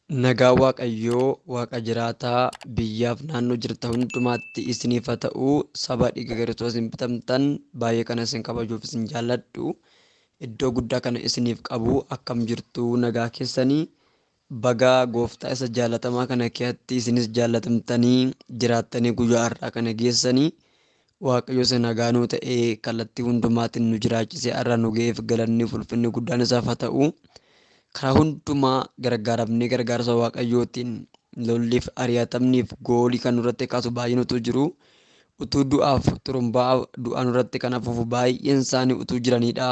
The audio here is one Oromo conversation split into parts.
Nagaa Waaqayyoo Waaqa jiraataa biyyaaf naannoo jirtan hundumaatti isiniif haa ta'u. Saba dhiiga Kiristoosiin bitamtan baay'ee kana isin kabajuuf isin jaalladhu. Iddoo guddaa kana isiniif qabu. Akkam jirtu? Nagaa keessanii? Bagaa gooftaa isa jaalatamaa kana keessatti isinis jaallatamtanii jiraattanii guyyaa har'aa kana geessanii. Waaqayyo isa nagaa nuu ta'ee kallattii hundumaatiin nu jiraachisee har'a nu ga'eef galanni fi ulfinni guddaan isaaf haa ta'u. Karaa hundumaa gargaaramnee gargaarsa Waaqayyootiin lolliif ari'atamniif goolii kan nurratti kaasu baay'een utuu jiru, utuu du'aaf xurumbaa du'aa nurratti kan afuufu baay'een isaanii utuu jiranidha.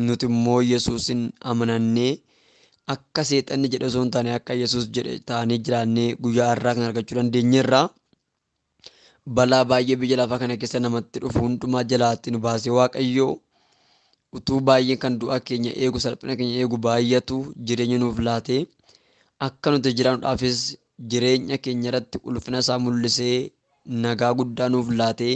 Nuti immoo Yesuusin amanannee akka seexanni jedhe osoo hin taane akka Yesuus jedhe taanee jiraannee guyyaa har'aa kan argachuu dandeenyeerra. Balaa baay'ee biyya lafaa kana keessa namatti dhufu hundumaa jalaatti nu baasee Waaqayyo utuu baay'een kan du'a keenya eegu, salphina keenya eegu baay'atu jireenya nuuf laate, akka nuti jiraannuudhaafis jireenya keenya irratti ulfina isaa mul'isee nagaa guddaa nuuf laate,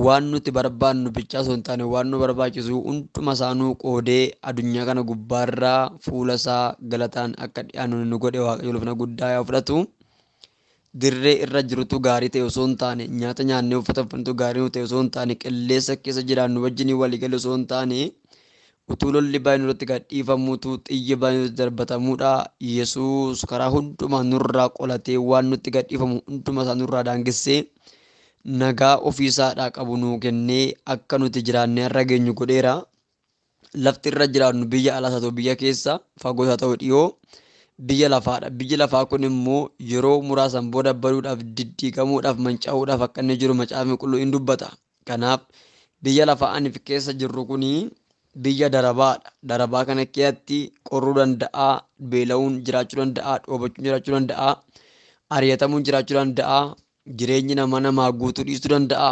waan nuti barbaannu bichaa osoo hin taane waan nu barbaachisu hunduma isaa nuu qoodee addunyaa kana gubbaarraa fuula isaa galataan akka dhiyaannu nu godhe. Waaqayyo ulfina guddaa yaa fudhatu. Dirree irra jirutu gaarii ta'e osoo hin taane, nyaata nyaannee uffata uffannutu gaarii nu ta'e osoo hin taane, qilleensa keessa jiraannu wajjin walii galu osoo hin taane, utuu lolli baay'een nurratti gadhiifamuutu xiyyi baay'een nutti darbatamuudha. Yesuus karaa hundumaa nurraa qolatee waan nutti gadhiifamu hunduma isaa nurraa daangessee nagaa ofiisaadhaa qabu nuu kennee akka nuti jiraannee har'a geenyu godheera. Lafti irra jiraannu biyya alaas haa ta'u biyya keessa, fagoos haa ta'u dhiyoo, biyya lafaadha. Biyyi lafaa kun immoo yeroo muraasan booda baduudhaaf, diddiigamuudhaaf, manca'uudhaaf akka inni jiru Macaafni Qulqulluun hin dubbata. Kanaaf biyya lafaa ani keessa jirru kuni biyya darabaadha. Darabaa kana keessatti qorruu danda'a, beela'uun jiraachuu danda'a, dhoobachuun jiraachuu danda'a, ari'atamuun jiraachuu danda'a, jireenyi nama namaa guutuu dhiisuu danda'a,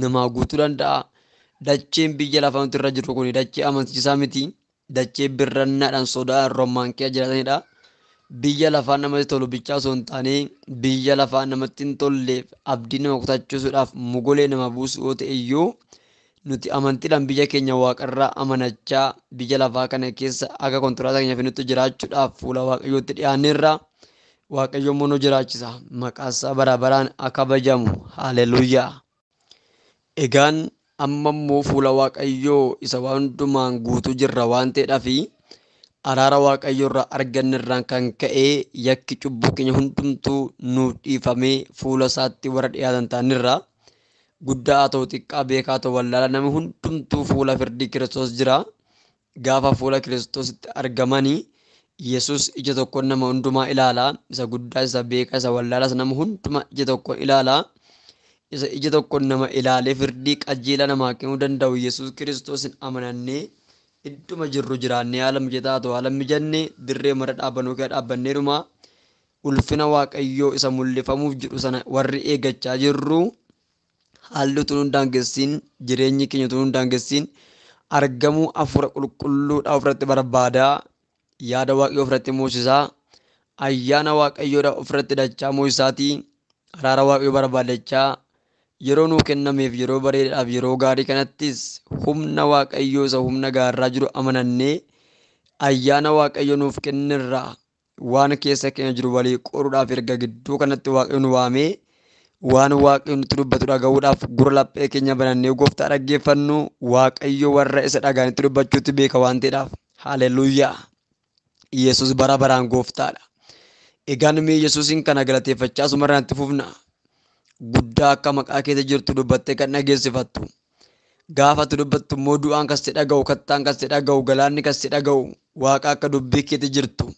namaa guutuu danda'a. Dacheen biyya lafaa nuti irra jirru kuni dachee amansiisaa miti. Dachee birrannaadhaan sodaan rommaan keessa jiraatanidha. Biyya lafaa namatti tolu bichaa osoo hin taane biyya lafaa namatti hin tolleef abdii nama kutachiisuudhaaf mogolee nama buusu yoo ta'e iyyuu, nuti amantiidhaan biyya keenya waaqarraa amanachaa biyya lafaa kana keessa akka kontiraataa keenya finutti jiraachuudhaaf fuula Waaqayyootti dhiyaanneerra. Waaqayyo immoo nu jiraachisa. Maqaan isaa bara baraan haa kabajamu. Haaleluyyaa. Egaan amma immoo fuula Waaqayyoo isa waan hundumaan guutuu jirra waan ta'eedhaafi araara Waaqayyoo irraa arganne irraan kan ka'e yakki cubbuu keenya hundumtuu nuuf dhiifamee fuula isaatti warra dhiyaatan ta'anirra. Guddaa haa ta'u xiqqaa, beekaa haa ta'u wallaalaa, namni hundumtuu fuula firdii Kiristoos jira. Gaafa fuula Kiristoositti argamanii Yesuus ija tokkoon nama hundumaa ilaala. Isa guddaa, isa beekaa, isa wallaalaas nama hundumaa ija tokkoon ilaala. Isa ija tokkoon nama ilaalee firdii qajeelaa namaa kennuu danda'u Yesuus Kiristoosin amanannee idduma jirru jiraannee haala mijataa haa ta'u haala mijanne dirree mara dhaabannuu keessa dhaabbanneedhuma ulfina Waaqayyoo isa mul'ifamuuf jedhu sana warri eeggachaa jirru, haalli utuu nun daangessiin, jireenyi keenya utuu nun daangessiin, argamuu hafuura qulqulluudhaa ofirratti barbaadaa, yaada Waaqayyoo ofirratti moosisaa, ayyaana Waaqayyoodhaa ofirratti dachaa moosisaatii, araara Waaqayyoo barbaadachaa yeroo nuu kennameef yeroo bareedaadhaaf yeroo gaarii kanattis humna Waaqayyoo isa humna gaarraa jiru amanannee ayyaana Waaqayyoo nuuf kennerraa waan keessa keenya jiru walii qoruudhaaf erga gidduu kanatti Waaqayyo nu waamee waan Waaqayyo nutti dubbatu dhaga'uudhaaf gurra laphee keenya banannee gooftaa dhaggeeffannu. Waaqayyo warra isa dhaga'anitti dubbachuutti beeka waan ta'eedhaaf. Haaleluyyaa. Yesuus bara baraan gooftaadha. Egaan mee Yesuusin kana galateeffachaa asumarraan itti fufna. Guddaa akka maqaa keessa jirtu dubbattee kan dhageessifattu. Gaafa ati dubbattu immoo du'aan kan si dhaga'u, kattaan kan si dhaga'u, galaanni kan si dhaga'u, Waaqa akka dubbii keetti jirtu.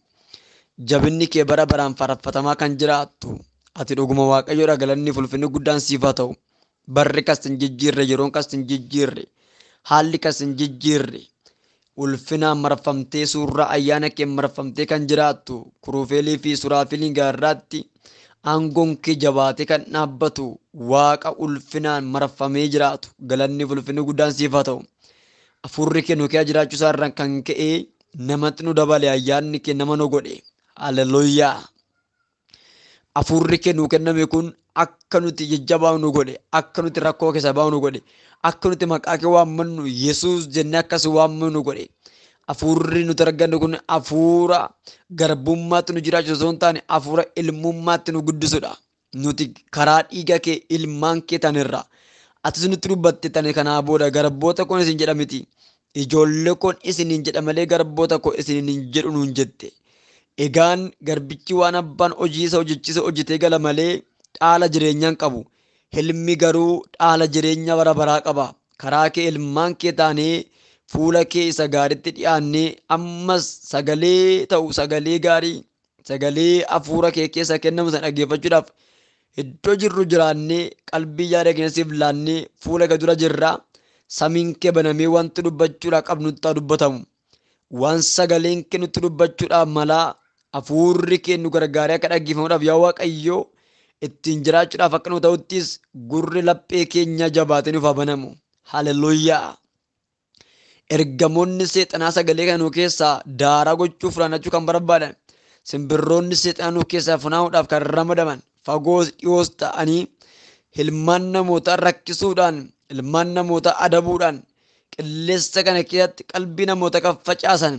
Jabinni kee bara baraan faarfatamaa kan jiraattu. Ati dhuguma Waaqayyoodha, galanni fi ulfinni guddaan siif haa ta'u. Barri kas hin jijjiirre, yeroon kas hin jijjiirre, haalli kas hin jijjiirre. Ulfinaan marfamtee suuraa ayyaana kee marfamtee kan jiraattu, kuruufeelii fi suraafiliin gaarraatti aangoon kee jabaatee kan dhaabbatu, Waaqa ulfinaan marfamee jiraatu, galanni fi ulfinni guddaan siif haa ta'u. Hafuurri kee nu keessa jiraachuu isaa irraan kan ka'e namatti nu dabale, ayyaanni kee nama nu godhe. Haaleluyyaa. Hafuurri kee nuu kenname kun akka nuti jajjabaa nu godhe, akka nuti rakkoo keessa baanu nu godhe, akka nuti maqaa kee waammannu Yesuus jennee akkas waammannu nu godhe. Hafuurri nuti argannu kun hafuura garbummaatti nu jiraachisu osoo hin taane hafuura ilmummaatti nu guddisudha. Nuti karaa dhiiga kee ilmaan kee tanirra. Atis nutti dubbatte tane kanaa booda garboota koon isin jedha miti. Ijoollee koon isiniin jedha malee garboota koo isiniin hin jedhu nuun jette. Egaan garbichi waan abbaan hojii isa hojjechiise hojjetee gala malee dhaala jireenyaa hin qabu. Ilmi garuu dhaala jireenya bara baraa qaba. Karaa kee ilmaan kee taanee fuula kee isa gaariitti dhiyaannee ammas sagalee ta'u sagalee gaarii sagalee hafuura kee keessa kennamu sana dhaggeeffachuudhaaf iddoo jirru jiraannee qalbii yaada keenya siif laannee fuula kee dura jirra. Samiin kee banamee wanti dubbachuudhaaf qabnu nutti haa dubbatamu. Waan sagaleen kee nutti dubbachuudhaaf malaa hafuurri kee nu gargaaree akka dhaggeeffamuudhaaf yaa Waaqayyo ittiin jiraachuudhaaf akka nu ta'uttis gurri laphee keenya jabaatee nuuf haa banamu. Haleluuyaa. Ergamoonni seexanaa sagalee kana nu keessaa daaraa gochuu funaannachuu kan barbaadan, simbirroonni seexanaa nu keessaa funaanuudhaaf kan ramadaman, fagoos dhiyoos ta'anii ilmaan namootaa rakkisuudhaan, ilmaan namootaa adabuudhaan, qilleensa kana keessatti qalbii namootaa kan facaasan,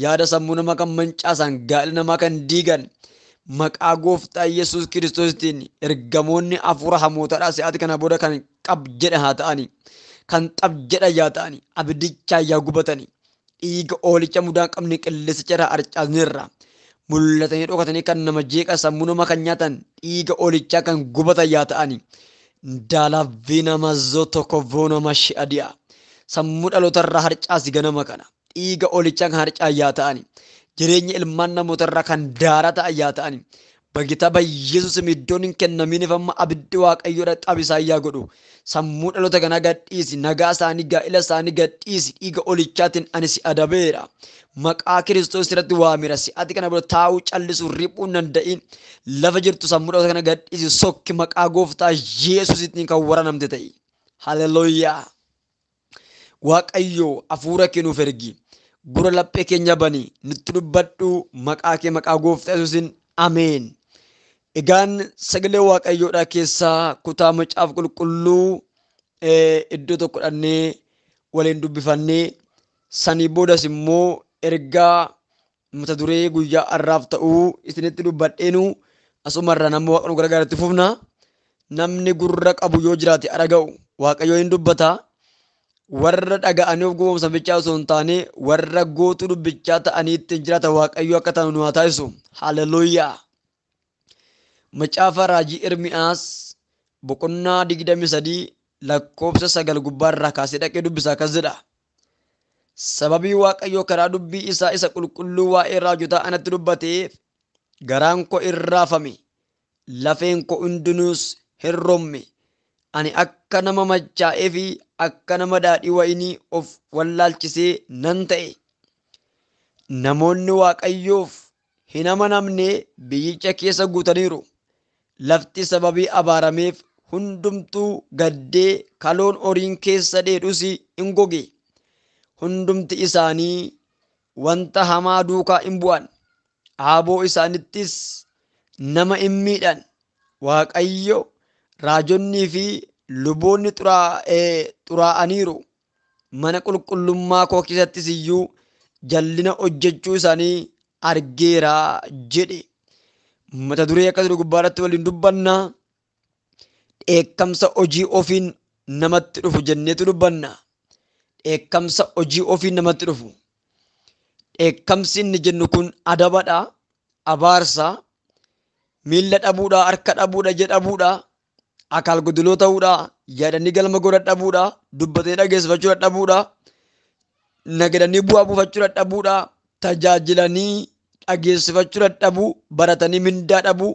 yaada sammuu namaa kan mancaasan, gaa'ela namaa kan diigan, maqaa gooftaa Yesuus Kiristoositiin ergamoonni hafuura hamootaadhaa si'aati kana booda kan qab jedhan haa ta'ani, kan xab jedhan yaa ta'ani, abidichaa yaa gubatani, dhiiga oolicha mudaa hin qabne qilleensicha irraa harcaasneerra. Mul'atanii dhokatanii kan nama jeeqan, sammuu namaa kan nyaatan, dhiiga oolichaa kan gubatan yaa ta'ani. Daalaavii nama tokko voonama shi'adiya. Sammuu dhaloota irraa harcaasi ganama kana. Dhiiga oolichaa kan harcaan yaa ta'ani. Jireenya ilmaan namoota irraa kan daaraa ta'an yaa ta'ani. Bagitaba Yesuus iddoon hin kennaminiif amma abiddi Waaqayyoodha xabisaa yaa godhu. Sammuu dhaloota kanaa gadhiisi, nagaa isaanii, gaa'ila isaanii gadhiisi, dhiiga oolichaatiin ani si adabeera. Maqaa Kiristoos irratti waamira. Si'aati kana booda taa'uu callisuu riphuu hin danda'in. Lafa jirtu sammuu dhaloota kana gadhiisi, sokki maqaa gooftaa Yesuusitiin kan waranamte ta'i. Haleluuyaa. Waaqayyo hafuura kee nuuf ergi. Gurra laphee keenya bani, nutti dubbadhu maqaa kee maqaa gooftaa Yesuusiin ameen. Egaan sagalee Waaqayyoodhaa keessaa kutaa macaafa qulqulluu iddoo tokko dhannee waliin dubbifannee sanii boodas immoo ergaa mata duree guyyaa har'aaf ta'uu isinitti dubbadheenu asumarraa nama Waaqa nu gargaarutti fufna. Namni gurra qabu yoo jiraate dhaga'u Waaqayyo hin dubbata. Warra dhaga'anii of gowwoomsan bichaa osoo hin taane warra gootuu dubbichaa ta'anii ittiin jiraatan Waaqayyo akka ta'an nu haa taasisu. Haleluuyaa. Macaafa Raajii Ermiyaas boqonnaa 23 lakkoofsa 9 gubbaarraa kaasee dhaqee dubbisa akkas jedha. Sababii Waaqayyo karaa dubbii isaa isa qulqulluu waa'ee raajotaa anatti dubbateef garaan koo hin raafame, lafeen koo hundinuus hin romme. Ani akka nama machaa'ee fi akka nama daadhii wayinii of wallaalchisee nan ta'e. Namoonni Waaqayyoof hin amanamne biyyicha keessa guutaniiru. Lafti sababii abaarameef hundumtuu gaddee kaloon horiin keessa dheedhus hin goge. Hundumti isaanii wanta hamaa duukaa hin bu'an. Aaboo isaanittis nama hin miidhan. Waaqayyo raajonnii fi luboonni xuraa'aniiru. Mana qulqullummaa koo keessattis iyyuu jallina hojjechuu isaanii argeera jedhe. Mata duree akkas jedhu gubbaarratti waliin dubbanna. Dheekkamsa hojii ofiin namatti dhufu jenneetu dubbanna. Dheekkamsa hojii ofiin namatti dhufu. Dheekkamsi inni jennu kun adabadha, abaarsa, miilla dhabuudha, harka dhabuudha, ija dhabuudha, akaal godoloo ta'uudha, yaadanii galma godha dhabuudha, dubbatanii dhageessifachuu dadhabuudha, nagadanii bu'aa buufachuu dadhabuudha, tajaajilanii dhageessifachuu dadhabuu, baratanii mindaa dhabuu,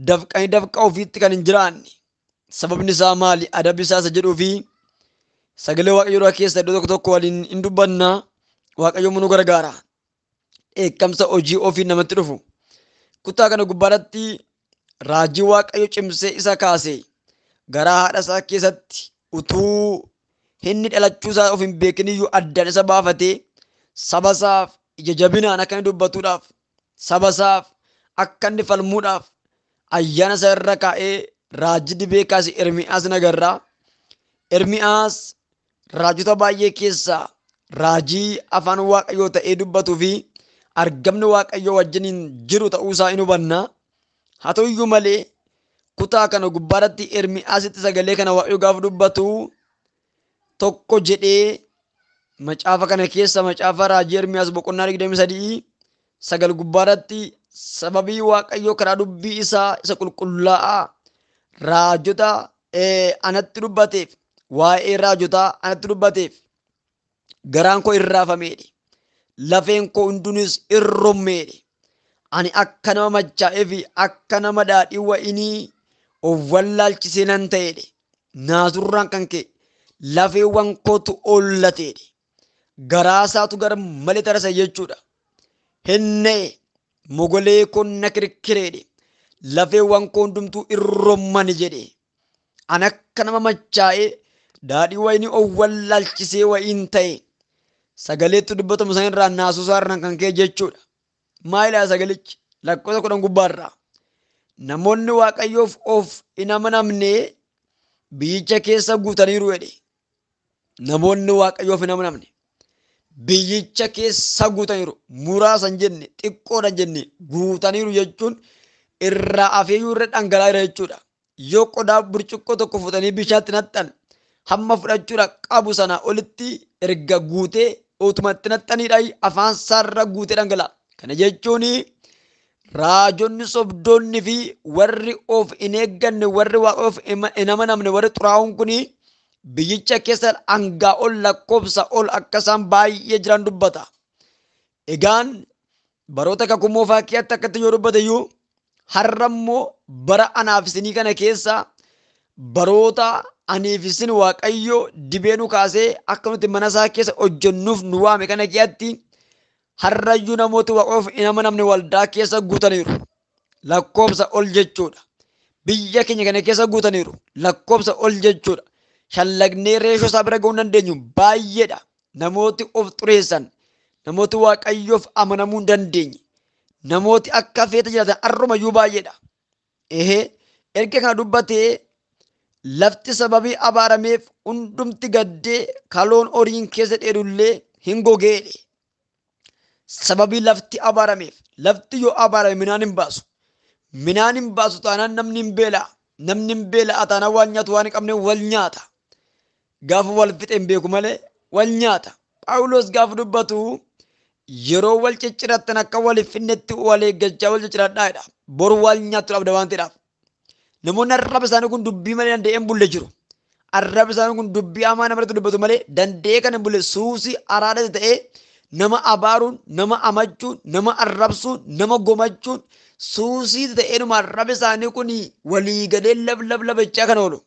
dafqanii dafqa ofiitti kan hin jiraanne. Sababni isaa maali? Adabbi isaa isa jedhuu fi sagalee Waaqayyoo keessa iddoo tokko tokko waliin hin dubbanna. Waaqayyo nu gargaara. Dheekkamsa hojii ofiin namatti dhufu. Kutaa kana gubbaarratti raajii Waaqayyo cimsee isa kaase garaa haadha isaa keessatti utuu inni dhalachuu isaa of hin beekin iyyuu addaan isa baafatee saba isaaf ija jabinaan akka inni dubbatuudhaaf, saba isaaf akka inni falmuudhaaf ayyaana isaa irra kaa'ee raajii dibee kaase Ermiyaas nagarraa. Ermiyaas raajota baay'ee keessaa Raajii afaan Waaqayyoo ta'ee dubbatuu fi argamni Waaqayyoo wajjiniin jiru ta'uusaa in hubanna. Haa ta'uyyuu malee kutaa kana gubbaarratti Ermiyaasitti sagalee kana Waaqayyo gaafa dubbatu tokko jedhee macaafa kana keessa macaafa raajii Ermiyaas boqonnaa 23:9 gubbaarratti sababii Waaqayyo karaa dubbii isaa isa qulqullaa'aa raajota anatti dubbateef, waa'ee raajotaa anatti dubbateef garaan koo irraafameedhe, lafeen koo hundinuus irrommeedhe. Ani akka nama machaa'ee fi akka nama daadhii wayinii of wallaalchisee nan ta'eedhe. Naasurraan kan ka'e lafeewwan kootu ollateedhe. Garaasaatu gara malee tarasa jechuudha. Hennee mogolee koo na kirkireedhe. Lafeewwan koo hundumtuu irrommani jedhe. Ani akka nama machaa'ee daadhii wayinii of wallaalchisee wayiin ta'e. Sagaleetti dubbatamu san irraa naasuusaa irraan kan ka'e jechuudha. Maal sagalichi lakkoofsa 10 gubbaarraa. Namoonni Waaqayyoof of hin amanamne biyyicha keessa guutaniiru jedhe. Namoonni Waaqayyoof hin amanamne biyyicha keessa guutaniiru. Muraasa hin jenne, xiqqoodha hin jenne, guutaniiru jechuun irraa afeeyyuu irra dhangala'aa jira jechuudha. Yoo qodaa burcuqqoo tokko fuutanii bishaatti naxxan hamma fudhachuudha qabu sana olitti erga guutee utumatti naxxaniidha afaan isaarra guutee dhangala'a. Kana jechuun raajonni sobdoonni fi warri of hin eegganne, warri Waaqayyoof hin amanamne, warri xuraa'uun kun biyyicha keessa hangaa ol lakkoofsa ol akka isaan baay'ee jiran dubbata. Egaan baroota kakuu moofaa keessatti akkatti yoo dubbate iyyuu har'a immoo bara anaaf isinii kana keessa baroota aniif isin Waaqayyo dibee nu kaasee akka nuti mana isaa keessa hojjennuuf nu waame kana keessatti har'ayyuu namooti Waaqayyoof hin amanamne waldaa keessa guutaniiru. Lakkoofsa ol jechuudha. Biyya keenya kana keessa guutaniiru. Lakkoofsa ol jechuudha. Shallagnee reeshoo isaa bira ga'uu hin dandeenyu baay'eedha. Namooti of xureessan, namooti Waaqayyoof amanamuu hin dandeenye, namooti akka feeta jiraatan har'umayyuu baay'eedha. Erga kana dubbatee lafti sababii abaarameef hundumti gaddee kaloon horiin keessa dheedullee hin gogeedhe. Sababii lafti abaarameef, lafti yoo abaarame midhaan hin baasu. Midhaan hin baasu taanaan namni hin beela'a. Namni hin beela'a taanaan waan nyaatu waan hin qabne wal nyaata. Gaafa wal fixe hin beeku malee wal nyaata. Phaawulos gaafa dubbatu yeroo wal ciccirattan akka wal hin finnetti wal eeggachaa wal cicciradhaa jedha. Boru wal nyaattu dhabda waan ta'eedhaaf. Namoonni arraba isaanii kun dubbii malee danda'ee hin bulle jiru. Arraba isaanii kun dubbii hamaa namarratti dubbatu malee danda'ee kan hin bulle suusii araada ta'ee nama abaaruun, nama amachuun, nama arrabsuun, nama gomachuun suusii ta'eenuma arraba isaanii kun walii galee lab lab labachaa kan oolu.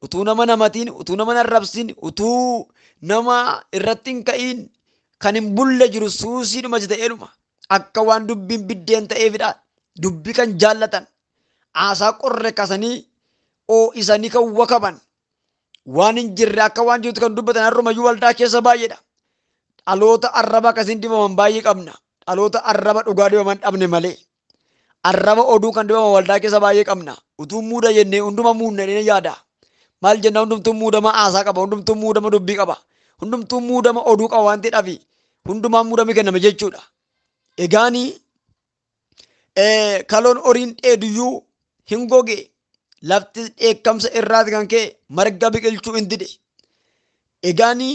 Utuu nama namatiin, utuu nama arrabsiin, utuu nama irratti hin ka'iin kan hin bulle jiru suusiidhuma ta'eenuma. Akka waan dubbiin biddeen ta'eefidha. Dubbii kan jaallatan, haasaa qorre kaasanii oo'isanii kan wakaban, waan hin jirre akka waan jirutti kan dubbatan har'umayyuu waldaa keessa baay'eedha. Dhaloota arraba akkasiin dibaman baay'ee qabna. Dhaloota arraba dhugaa dibaman dhabne malee. Arraba oduu kan dibaman waldaa keessa baay'ee qabna. Utuu muuda jennee hunduma muudna jennee yaada. Maal jenna, hundumtuu muudama haasaa qaba, hundumtuu muudama dubbii qaba, hundumtuu muudama oduu qaba waan ta'eedhaaf hundumaan muudamni kenname jechuudha. Egaani kaloon horiin dheeduyyuu hin goge, lafti dheekkamsa irraati kan ka'e marga biqilchuu hin dide. Egaani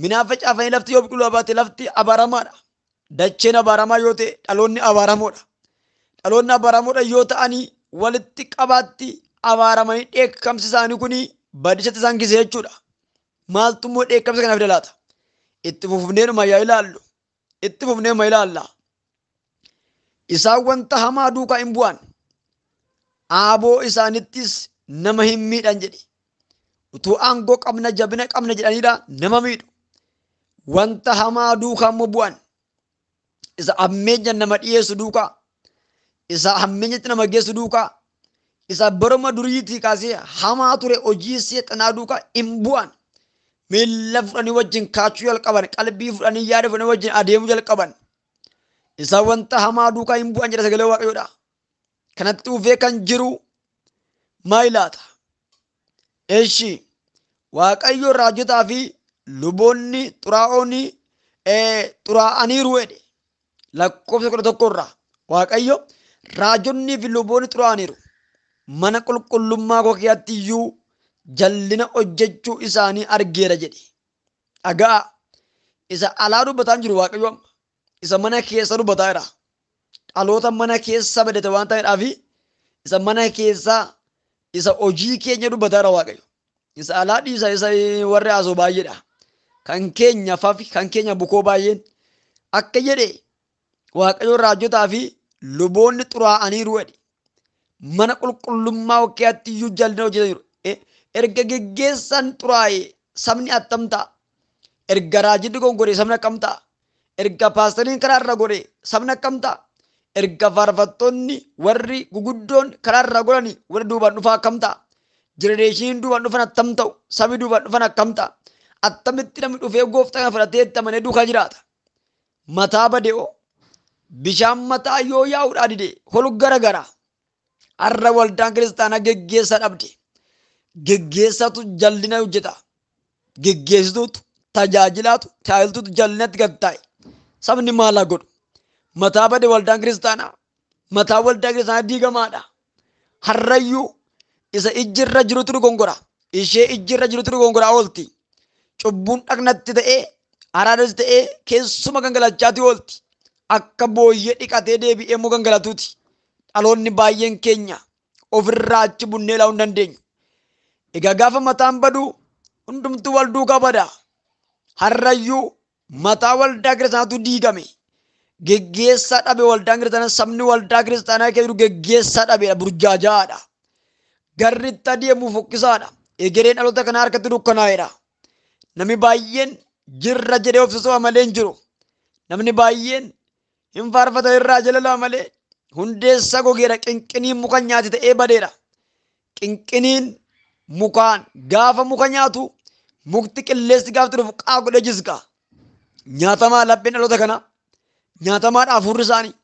midhaan facaafanii lafti yoo biqiluu baate lafti abaaramaadha. Dacheen abaaramaa yoo ta'e dhaloonni abaaramoodha. Dhaloonni abaaramoodha yoo ta'anii walitti qabaatti abaaramanii dheekkamsi isaanii kun badiisatti isaan geesse jechuudha. Maaltu immoo dheekkamsa kana fida laata? Itti fufneenuma yaa ilaallu. Itti fufneenuma ilaalla. Isaan wanta hamaa duukaa hin bu'an. Aaboo isaanittis nama hin miidhan jedhe. Utuu aangoo qabna jabina qabna jedhaniidha nama miidhu. Wanta hamaa duukaa immoo bu'an. Isa hammeenya nama dhiyeessu duukaa, isa hammeenyatti nama geessu duukaa, isa baruma duriitii kaasee hamaa ture hojii seexanaa duukaa hin bu'an. Miilla fudhanii wajjin kaachuu jalqaban, qalbii fudhanii yaada fudhanii wajjin adeemuu jalqaban. Isa wanta hamaa duukaa hin bu'an jedha sagalee Waaqayyoodha. Kanatti dhufee kan jiru maal laata? Eshi Waaqayyo raajotaa fi luboonni xuraa'oon Xuraa'aniiru jedhe. Lakkoofsa 11 irraa Waaqayyo raajonnii fi luboonni xuraa'aniiru. Mana qulqullummaa koo keessatti iyyuu jallina hojjechuu isaanii argeera jedhe. Dhagaa isa alaa dubbataa hin jiru Waaqayyo amma. Isa mana keessa dubbataa jira. Dhaloota mana keessa badate waan ta'eedhaaf isa mana keessa isa hojii keenya dubbataa jira Waaqayyo. Isa alaa dhiisa isa warri haasoo baay'eedha. Kan keenya fafi kan keenya bukoo baay'een akka jedhe Waaqayyo raajotaa fi luboonni xuraa'aniiru jedhe. Mana qulqullummaa keessatti iyyuu jallina hojjetaniiru. Erga geggeessaan xuraa'e sabni attam ta'a? Erga raajonni gongoree sabni akkam ta'a? Erga paastariin karaa irra godhe sabni akkam ta'a? Erga faarfattoonni warri guguddoon karaa irra godhani warri duubaan dhufaa akkam ta'a? Jenereeshiniin duubaan dhufan attam ta'u? Sabni duubaan dhufan akkam ta'a? Attamitti namni dhufee gooftaa kana fudhatee itti amanee duukaa jiraata? Mataa bade'oo bishaan mataa yoo yaa'uudhaa dide hol gara gara. Har'a waldaan kiristaanaa geggeessaa dhabde. Geggeessaatu jallina hojjeta. Geggeessituutu tajaajilaatu tajaajiltuutu jallinatti gad taa'e. Sabni maal haa godhu? Mataa bade waldaan kiristaanaa. Mataa waldaa kiristaanaa diigamaadha. Har'ayyuu isa ijjirra jirutu dogongora. Ishee ijjirra jirutu dogongora oolti. Cubbuun dhaqnatti ta'ee araadas ta'ee keessuma gangalachaati oolti. Akka booyyee dhiqatee deebi'ee immoo gangalatuuti. Dhaloonni baay'een keenya ofirraa achi bunnee ilaaluu hin dandeenyu. Egaa gaafa mataan badu hundumtuu wal duukaa bada. Har'ayyuu mataa waldaa kiristaanaatu diigame. Geggeessaa dhabe waldaan kiristaanaa sabni waldaa kiristaanaa keessa jiru geggeessaa dhabeedha burjaajaadha. Garri itti adeemu fokkisaadha. Egereen dhaloota kanaa harkatti dukkanaa'eedha. Namni baay'een jirra jedhee of sosoba malee hin jiru. Namni baay'een hin faarfata irraa jala malee hundeessa gogeera qinqiniin muka nyaate ta'ee badeera. Qinqiniin mukaan gaafa muka nyaatu mukti qilleensi gaafa dhufu qaa godhee jisga. Nyaatamaa lapheen dhaloota kanaa. Nyaatamaadha hafuurri isaanii.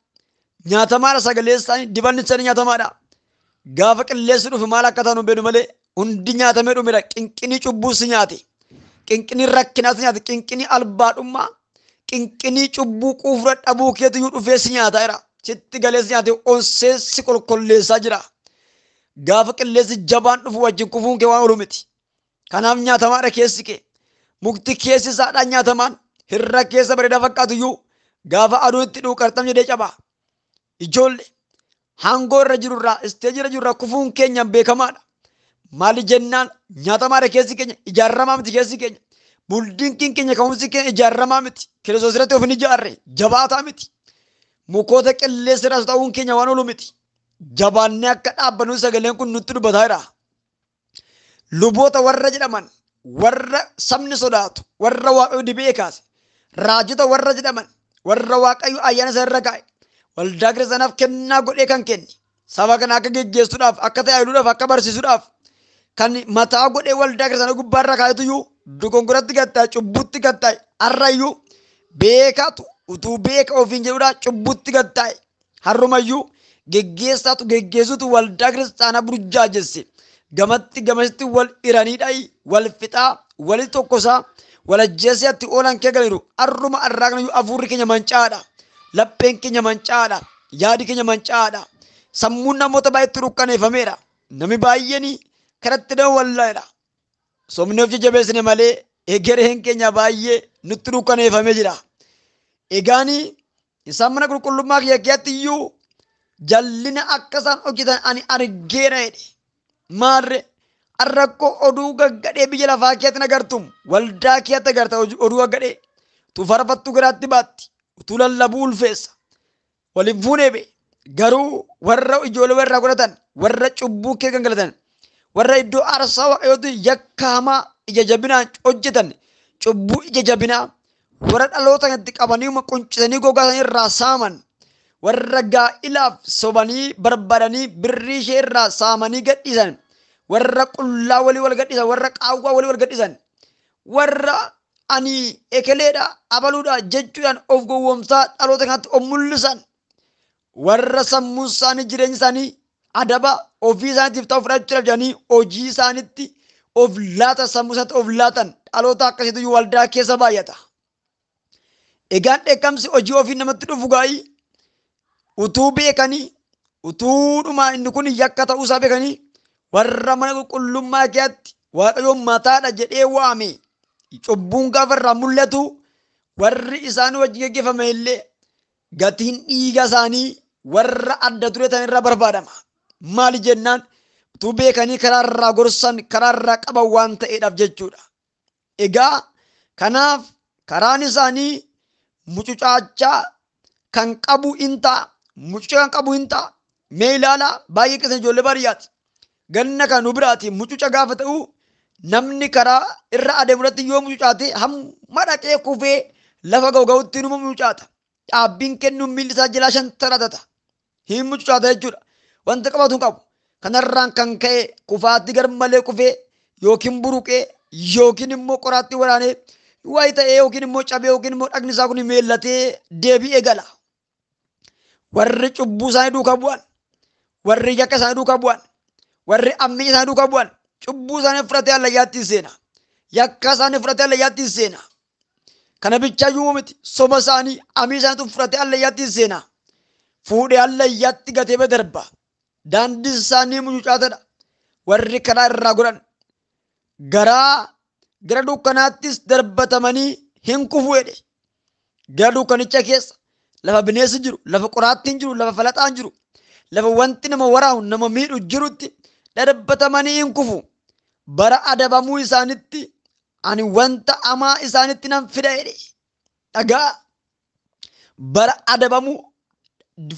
Nyaatamaadha sagalee isaanii dibanni isaanii nyaatamaadha. Gaafa qilleensi dhufu maal akka taanu beenu malee hundi nyaatamee dhumeera. Qinqinii cubbuu si nyaate. Qinqinii rakkinaa si nyaate. Qinqinii albaadhummaa. Qinqinii cubbuu quufura dhabuu keetu dhufee si nyaataa jira. Sitti galee si nyaate onsee si qulqulleessaa jira. Gaafa qilleensi jabaan dhufu wajjin kufuun kee waan oolu miti. Kanaaf nyaatamaadha keessi kee. Mukti keessi isaadhaan nyaatamaan hirra keessa bareedaa fakkaatu iyyuu gaafa aduun itti dhufu qarxam jedhee caba. Ijoollee hangoo irra jirurraa isteejii irra jirurraa kufuun keenya beekamaadha. Maali jennaan nyaatamaadha keessi keenya ijaaramaa miti keessi keenya. Buldiinkiin keenya ka'umsi keenya ijaaramaa miti. Kiristoos irratti of hin ijaarre jabaataa miti. Mukoota qilleensa irraa ta'uun keenya waan oolu miti. Jabaannee akka dhaabbannu sagaleen kun nutti dubbataa jira. Luboota warra jedhaman warra sabni sodaatu warra Waaqayyo dibee kaase raajota warra jedhaman warra Waaqayyo ayyaana isa irra kaa'e waldaa kiristaanaaf kennaa godhee kan kenne saba kana akka geggeessuudhaaf akka tajaajiluudhaaf akka barsiisuudhaaf kan mataa godhee waldaa kiristaanaa gubbaarra kaa'etu iyyuu dogongoratti gattaa'e cubbutti gattaa'e har'ayyuu beekaatu utuu beeka ofiin jedhudha cubbutti gattaa'e har'umayyuu geggeessaatu geggeessutu waldaa kiristaanaa burjaajesse. Gamatti gamasitti wal iranii dhayi wal fixaa wali tokkosaa wal ajjeesee atti oolan kee galaniiru. Har'uma har'aa kanayyuu hafuurri keenya mancaadha. Lapheen keenya mancaadha. Yaadi keenya mancaadha. Sammuun namoota baay'eetti dukkaneeffameera. Namni baay'een karatti nama wallaayedha. Somni of jajjabeessine malee egereen keenya baay'ee nutti dukkaneeffamee jira. Egaani isaan mana qulqullummaa kiyya keessatti iyyuu jallina akka isaan hojjetan ani argeera jedhe. Maarre rakkoo oduu gaggadhee biyya lafaa keessatti agartum waldaa keessatti agarta oduu gaggadhee utuu faarfattuu garaatti baatti utuu lallabuu ulfeessa waliin fuunee be garuu warra ijoollee warraa godhatan warra cubbuu kee gangalatan warra iddoo aarsaa waaqayyootti yakka hamaa ija jabinaan hojjetan cubbuu ija jabinaa warra dhaloota kanatti qabanii quncisanii gogaa isaanii irraa saaman warra gaa'ilaaf sobanii barbaadanii birrii ishee irraa saamanii gadhiisan warra qullaa walii wal gadhiisan warra qaawwaa walii wal gadhiisan warra ani ekeleedha abaluudha jechuudhaan of gowwoomsaa dhaloota kanatti of mul'isan warra sammuu isaanii jireenya isaanii adaba ofii isaaniitiif ta'u fudhachuudhaaf jedhanii hojii isaaniitti of laatan sammuu isaaniitti of laatan dhaloota akkasiitu waldaa keessa baay'ata. Egaan dheekkamsi hojii ofii namatti dhufu gaa'ii utuu beekanii utuudhuma inni kun yakka ta'uusaa beekanii warra mana qulqullummaa keessatti Waaqayyoon mataadha jedhee waame cubbuun gaafa irraa mul'atu warri isaan wajjin geggeeffame illee gatiin dhiiga isaanii warra adda duree ta'an irraa barbaadama. Maali jennaan utuu beekanii karaa irraa gorsan karaa irraa qaban waan ta'eedhaaf jechuudha. Egaa kanaaf karaan isaanii mucucaachaa kan qabu hin ta'a. Mucuca kan qabu hin ta'a. Mee ilaalaa baay'ee keessan ijoollee baadiyyaati. Ganna kan nu biraati mucuca gaafa ta'u namni karaa irra adeemu irratti yoo mucucaate hamma dhaqee kufee lafa ga'u ga'utti numa mucucaata. Dhaabbiin kennuun miilli isaa jalaa shantaratata. Hin mucucaata jechuudha. Wanta qabatu hin qabu. Kanarraan kan ka'e kufaatti garmalee kufee yookiin buruqee yookiin immoo qoraatti waraanee wayi ta'ee yookiin immoo cabee yookiin immoo dhagni isaa kun meellatee deebi'ee gala. Warri cubbuu isaanii duukaa bu'an, warri yakka isaanii duukaa bu'an, warri ammii isaanii duukaa bu'an cubbuu isaanii fudhatee hallayyaatti hin seena. Yakka isaanii fudhatee hallayyaatti hin seena. Kana bichaa iyyuu miti soba isaanii amii isaaniitu fudhatee hallayyaatti hin seena. Fuudhee hallayyaatti gatee bira darba. Daandiin isaanii mucucaatadha. Warri karaa irraa godhan garaa gara dukkanaattis darbatamanii hin kufu jedhe. Gara dukkanicha keessa lafa bineensi jiru, lafa qoraattiin jiru, lafa falaxaan jiru, lafa wanti nama waraanu nama miidhu jirutti darbatamanii hin kufu. Bara adabamuu isaanitti ani wanta hamaa isaanitti nan fida jedhe. Dhagaa bara adabamuu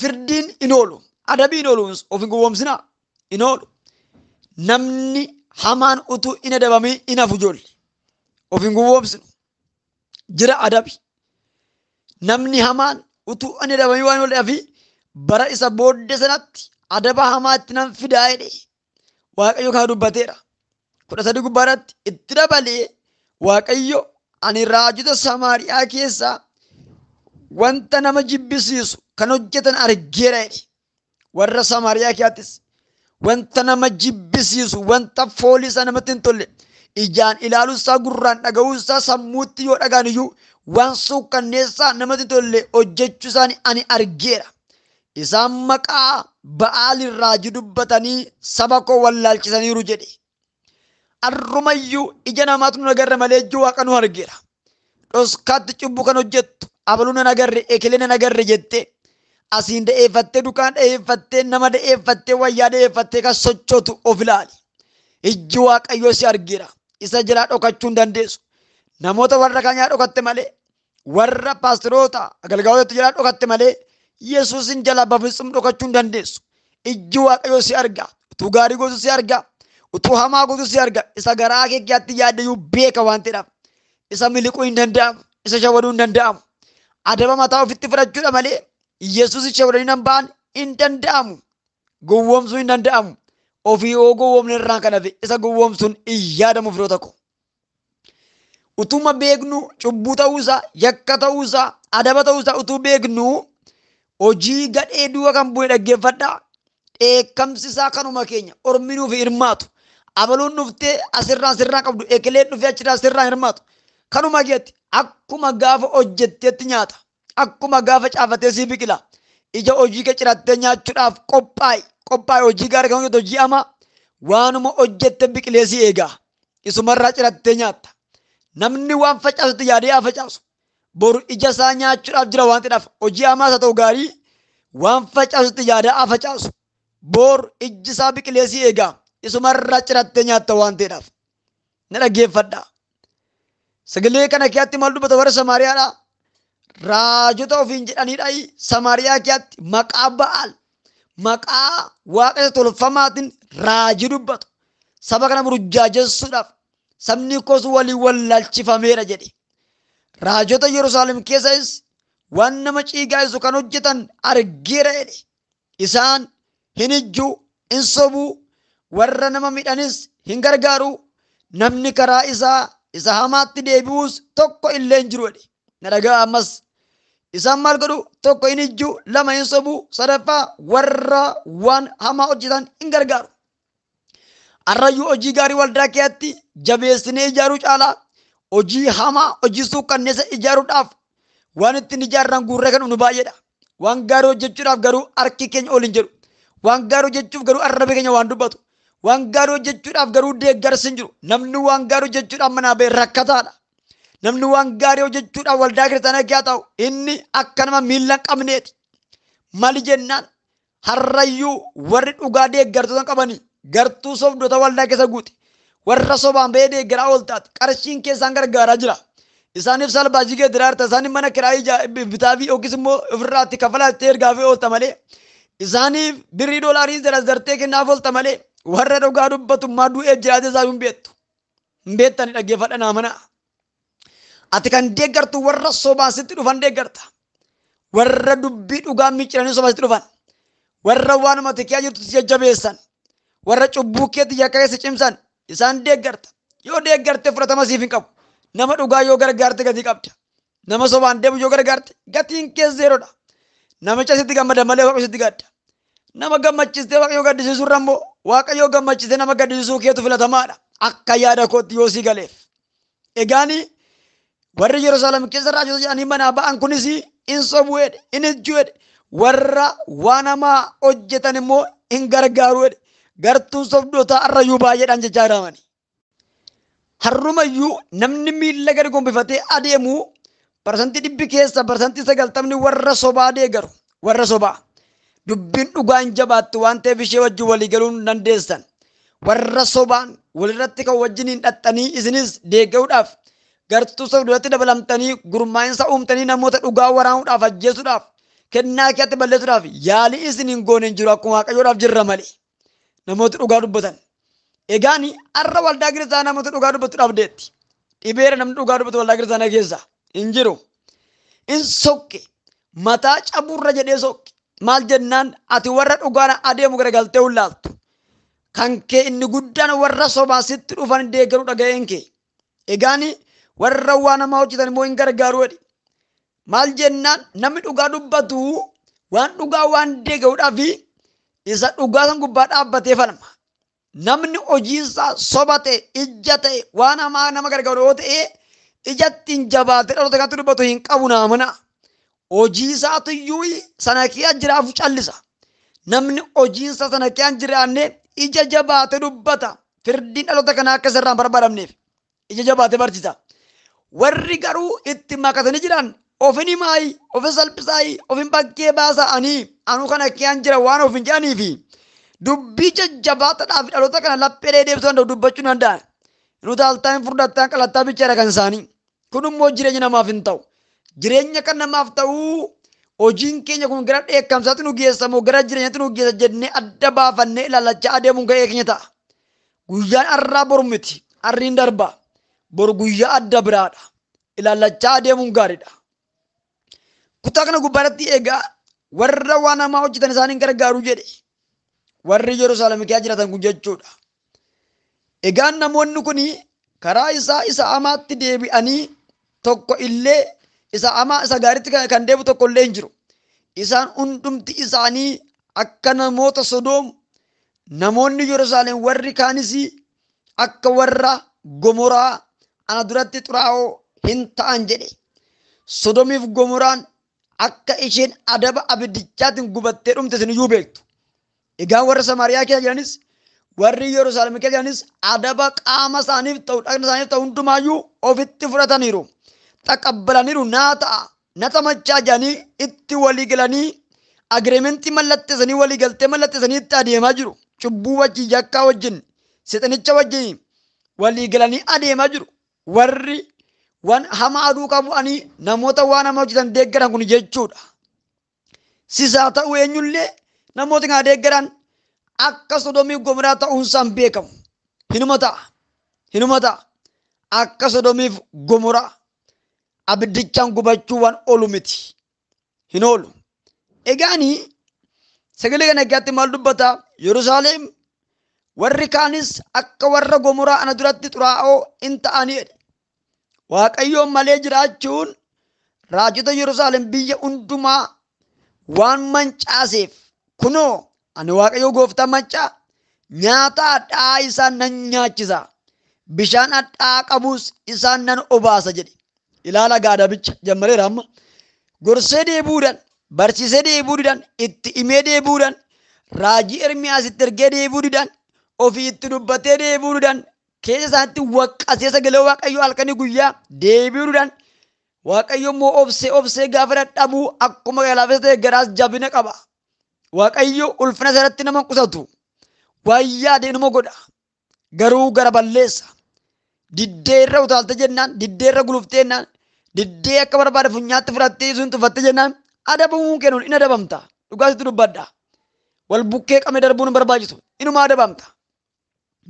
firdiin hin oolu. Adabii hin oolu of hin gowwoomsinaa hin oolu. Namni hamaan utuu hin adabamin hin hafu ijoollee. Of hin gowwoomsinu. Jira adabi. Namni hamaan utuu hin adabamin waan ooleef bara isa booddee sanatti adaba hamaatti nan fidaa jedhe. Waaqayyo kana dubbateera. 13 gubbaarratti itti dabalee Waaqayyo ani raajota Samaariyaa keessaa wanta nama jibbisiisu kan hojjetan argeera jedhe. Warra Samaariyaa keessattis wanta nama jibbisiisu wanta foolii isaa namatti hin tolle ijaan ilaaluusaa gurraan dhaga'uusaa sammuutti yoo dhagaan iyyuu waan suukkanneessaa namatti hin tolle hojjechuu isaanii ani argeera. Isaan maqaa Ba'aal raajii dubbatanii saba koo wallaalchisaniiru jedhe. Arrumayyuu ija namaatu nu agarre malee ijji waaqa nu argeera. Dhoskaatti cubbuu kan hojjettu abaluu nan agarre ekelee nan agarre jettee asiin da'eeffattee dukaan da'eeffattee nama da'eeffattee wayyaa da'eeffattee kan sochootu of ilaali. Ijji waaqayyoo si argeera. Isa jalaa dhokachuu hin dandeessu. Namoota warra kaan jalaa dhokatte malee warra paasteroota agalgaaloota jalaa dhokatte malee Yesuusin jalaa bafisum dhokachuu hin dandeessu. Ijji waaqayyoo si arga. Utuu gaarii gootu si arga. Utuu hamaa gootu si arga. Isa garaa kee keessatti yaaddeyyuu beeka waan ta'eedhaaf. Isa miliquu hin danda'amu. Isa shawaduu hin danda'amu. Adaba mataa ofitti fudhachuudha malee Yesuusin shawadanii nan ba'an hin danda'amu. Gowwoomsuu hin danda'amu. Ofii yoo gowwoomne irraan kan hafe isa gowwoomsuun hin yaadamu firoota koo. Utuma beeknu cubbuu ta'uusaa, yakka ta'uusaa, adaba ta'uusaa utuu beeknu hojii gadhee du'a kan bu'e dhaggeeffadhaa. Dheekkamsi isaa kanuma keenya ormi nuuf hirmaatu. Abaluun dhuftee asirraan sirraan qabdu ekeleen dhufee achirraan sirraan hirmaatu. Kanuma keetti akkuma gaafa hojjetteetti nyaata. Akkuma gaafa caafatee sii biqila. Ija hojii kee cirattee nyaachuudhaaf qophaa'i. Qophaa'i hojii gaarii kan hojjetu hojii hamaa waanuma hojjette biqilee si eega. Isumarraa cirattee nyaatta. Namni waan facaasutti yaadee haa facaasu. Boru ija isaa nyaachuudhaaf jira waan ta'eedhaaf hojii hamaas haa ta'u gaarii waan facaasutti yaadee haa facaasu. Boru ijji isaa biqilee si eega. Isumarraa cirattee nyaatta waan ta'eedhaaf. Na dhaggeeffadhaa. Sagalee kana keessatti maal dubbata warra Samaariyaadhaa? Raajota ofiin jedhaniidha Samaariyaa keessatti maqaa Ba'aal maqaa waaqa isa tolfamaatiin raajii dubbatu. Saba kana burjaajessuudhaaf sabni koos waliin wallaalchifameera jedhe. Raajota Yerusaalem keessas waan nama ciigaa'isu kan hojjetan argeera jedhe. Isaan hin ijjuu, hin sobuu, warra nama miidhanis hin gargaaru. Namni karaa isaa isa hamaatti deebi'uus tokko illee hin jiru jedhe. Na dhagaa ammas. Isaan maal godhu? Tokko hin ijjuu, lama hin sobuu, sadaffaa warra waan hamaa hojjetan hin gargaaru. Arrayyuu hojii gaarii waldaa keessatti jabeessinee ijaaruu caalaa hojii hamaa, hojii suukkanneessa ijaaruudhaaf Waan ittiin ijaarran guurree kan dhumnu baay'eedha. Waan gaarii hojjechuudhaaf garuu harki keenya ol hin jedhu. Waan gaarii hojjechuuf garuu arraba keenya waan dubbatu. Waan gaarii hojjechuudhaaf garuu deeggarsi hin jiru. Namni waan gaarii hojjechuudhaaf manaa ba'e rakkataadha. Namni waan gaarii hojjechuudhaaf waldaa kiristaanaa keessa taa'u inni akka nama miilla hin qabneeti. Mali jennaan harrayyuu warri dhugaa deeggartoota qabanii gartuu sobdoota waldaa keessa guute. Warra sobaan ba'ee deeggaraa ooltaati. Qarshiin keessaan gargaaraa jira. Isaaniif salbaajii kee diraarta. Isaaniif mana kiraayii bitaa fi yookiis immoo ofirraatti kafalaa itti ergaa fi oolta malee. Isaaniif birrii doolaarii zarazartee kennaaf oolta malee. Warra dhugaa dubbatummaa du'ee jiraate isaa hin beektu. Hin beektani dhaggeeffadha naa mana. Ati kan deeggartu warra sobaan sitti dhufan deeggarta. Warra dubbii dhugaa micciiranii sobaan sitti dhufan. Warra waanuma ati jirtu si jajjabeessan. Warra cubbuu keetti yakka keessa cimsan isaan deeggarta. Yoo deeggarte fudhatama siif hin qabu. Nama dhugaa yoo gargaarte gatii qabda. Nama sobaan deemu yoo gargaarte gatiin kee zeeroodha. Namicha sitti gammada malee waaqa sitti gadda. Nama gammachiistee waaqayyo gaddisiisuu irra immoo waaqayyo gammachiistee nama gaddisiisuu keetu filatamaadha. Akka yaada kootti yoo sii galeef. Egaani warri Yerusaalem keessa raajota jedhanii manaa ba'an kunis in sobu jedhe, in ejju jedhe. Warra waan hamaa hojjetan immoo hin gargaaru jedhe. Gartuun sobdootaa har'ayyuu baay'eedhaan jechaa jiramani. Har'umayyuu namni miilla gadi gombifatee adeemu 100% keessa 90% warra sobaa deeggaru. Warra sobaa. Dubbiin dhugaa hin jabaattu waan ta'eef ishee wajjin walii galuu hin dandeessan. Warra sobaan walirratti kan wajjin hin dhaxxanii isinis deeggaruudhaaf gartuu sobdootatti dabalamtanii gurmaa'insa uumtanii namoota dhugaa waraanuudhaaf ajjeesuudhaaf kennaa keetti balleessuudhaaf yaalii isin hin goone hin jiru akkuma waaqayyoodhaaf jirra malee. Namoota dhugaa dubbatan. Egaani har'a waldaa kiristaanaa namoota dhugaa dubbatu dhabdeetti. Dhibeera namni dhugaa dubbatu waldaa kiristaanaa keessa hin jiru. In sokke mataa caburra jedhee sokke. Maal jennaan ati warra dhugaan adeemu garagaltee hullaaltu. Kan kee inni guddaan warra sobaan sitti dhufan deeggaruu dhaga'een kee. Egaani warra waan hamaa hojjetan immoo hin gargaaru jedhi. Maal jennaan namni dhugaa dubbatu waan dhugaa waan deeggaruudhaaf isa dhugaa san gubbaa dhaabbatee falma. Namni hojiinsaa soba ta'e, ijja ta'e, waan hamaa nama gargaaru yoo ta'e ijatti hin jabaatee dhaloota kanatti dubbatu hin qabu naa mana. Hojii isaatu iyyuu sana kee jiraafu callisa. Namni hojiinsa sana kee hin jiraanne ija jabaatee dubbata. Firdiin dhaloota kanaa akka isarraa hin barbaadamneef ija jabaatee barsiisa. Warri garuu itti makatanii jiran ofin himaayi, ofin salphisaayi, ofin bakkee baasa'anii anuu kana kee jira waan ofin jedhaniifi dubbii jajjabaataadhaaf dhaloota kana laphee deebisuu danda'u dubbachuu hin danda'an. Nu taaltaa hin furdattaa qalattaa bichaadha kan isaanii. Kun immoo jireenya namaaf hin ta'u. Jireenya kan namaaf ta'u hojiin keenya kun gara dheekkamsaatti nu geessa moo gara jireenyaatti nu geessa jennee adda baafannee ilaallachaa adeemuun ga'ee keenya ta'a. Guyyaan har'aa boru miti. Harriin darba. Boru guyyaa adda biraadha. Ilaallachaa adeemuun gaariidha. Kutaa kana gubbaarratti egaa warra waan hamaa hojjetan isaaniin gargaaru jedhe. Warri Yerusaalem keessa jiraatan kun jechuudha. Egaan namoonni kun karaa isaa isa hamaatti deebi'anii tokko illee isa hamaa isa gaariitti kan deebi'u tokko illee hin jiru. Isaan hundumti isaanii akka namoota Sodoom namoonni Yerusaalem warri kaanis akka warra Gomoraa ana duratti xuraa'oo hin ta'an jedhe. Sodoomiif Gomoraan akka isheen adaba abiddichaatiin gubattee dhumte isin iyyuu beektu. Egaa warra Samaariyaa keessa jiranis warri Yerusaalem keessa jiranis adaba qaama isaaniif ta'u dhagna isaaniif ta'u hundumaayyuu ofitti fudhataniiru. Taqabbalaniiru naa ta'a na tamachaa jedhanii itti walii galanii agreementii mallatteessanii walii galtee mallatteessanii itti adeemaa jiru. Cubbuu wajjin yakkaa wajjin seexanicha wajjin walii galanii adeemaa jiru. Warri waan hamaa duukaa bu'anii namoota waan hamaa hojjetan deeggaran kun jechuudha. Sisaa ta'u eenyullee namoota kana deeggaran akka Sodoomii Gomoraa ta'uunsaan beekamu. Hinuma ta'a. Hinuma ta'a. Akka Sodoomiif Gomoraa abiddichaan gubachuu waan oolu miti. Hin oolu. Egaani sagalee kana eeggaatti maal dubbata? Yerusaalem warri kaanis akka warra Gomoraa ana duratti xuraa'oo hin ta'anii jedhe. Waaqayyoon malee jiraachuun raajota Yerusaalem biyya hundumaa waan mancaaseef kunoo ani Waaqayyo gooftaa maccaa nyaata hadhaa'aa isaan nan nyaachisa. Bishaan hadhaa'aa qabus isaan nan obaasa jedhe. Ilaala gaadabicha jammareera amma. Gorsee deebi'uudhaan, barsiisee deebi'uudhaan, itti himee deebi'uudhaan, raajii Ermiyaas itti ergee deebi'uudhaan, ofii itti dubbatee deebi'uudhaan, keessa isaatti waqqasee sagalee Waaqayyoo halkanii guyyaa deebi'uudhaan, Waaqayyo immoo obsee obsee gaafa dadhabuu akkuma galaafessa ta'e garaas jabina qaba. Waaqayyo ulfina isaatti nama qusatu. Waan yaade inuma godha. Garuu gara balleessa. Diddee irra utaalte jennaan, diddee irra guluftee jennaan, diddee akka barbaade funyaatti fudhattee sun tuffatte jennaan adabamuun kennuun in adabamta. Dhugaa sitti dubbadha. Wal bukkee qabne darbuun hin barbaachisu. Inuma adabamta.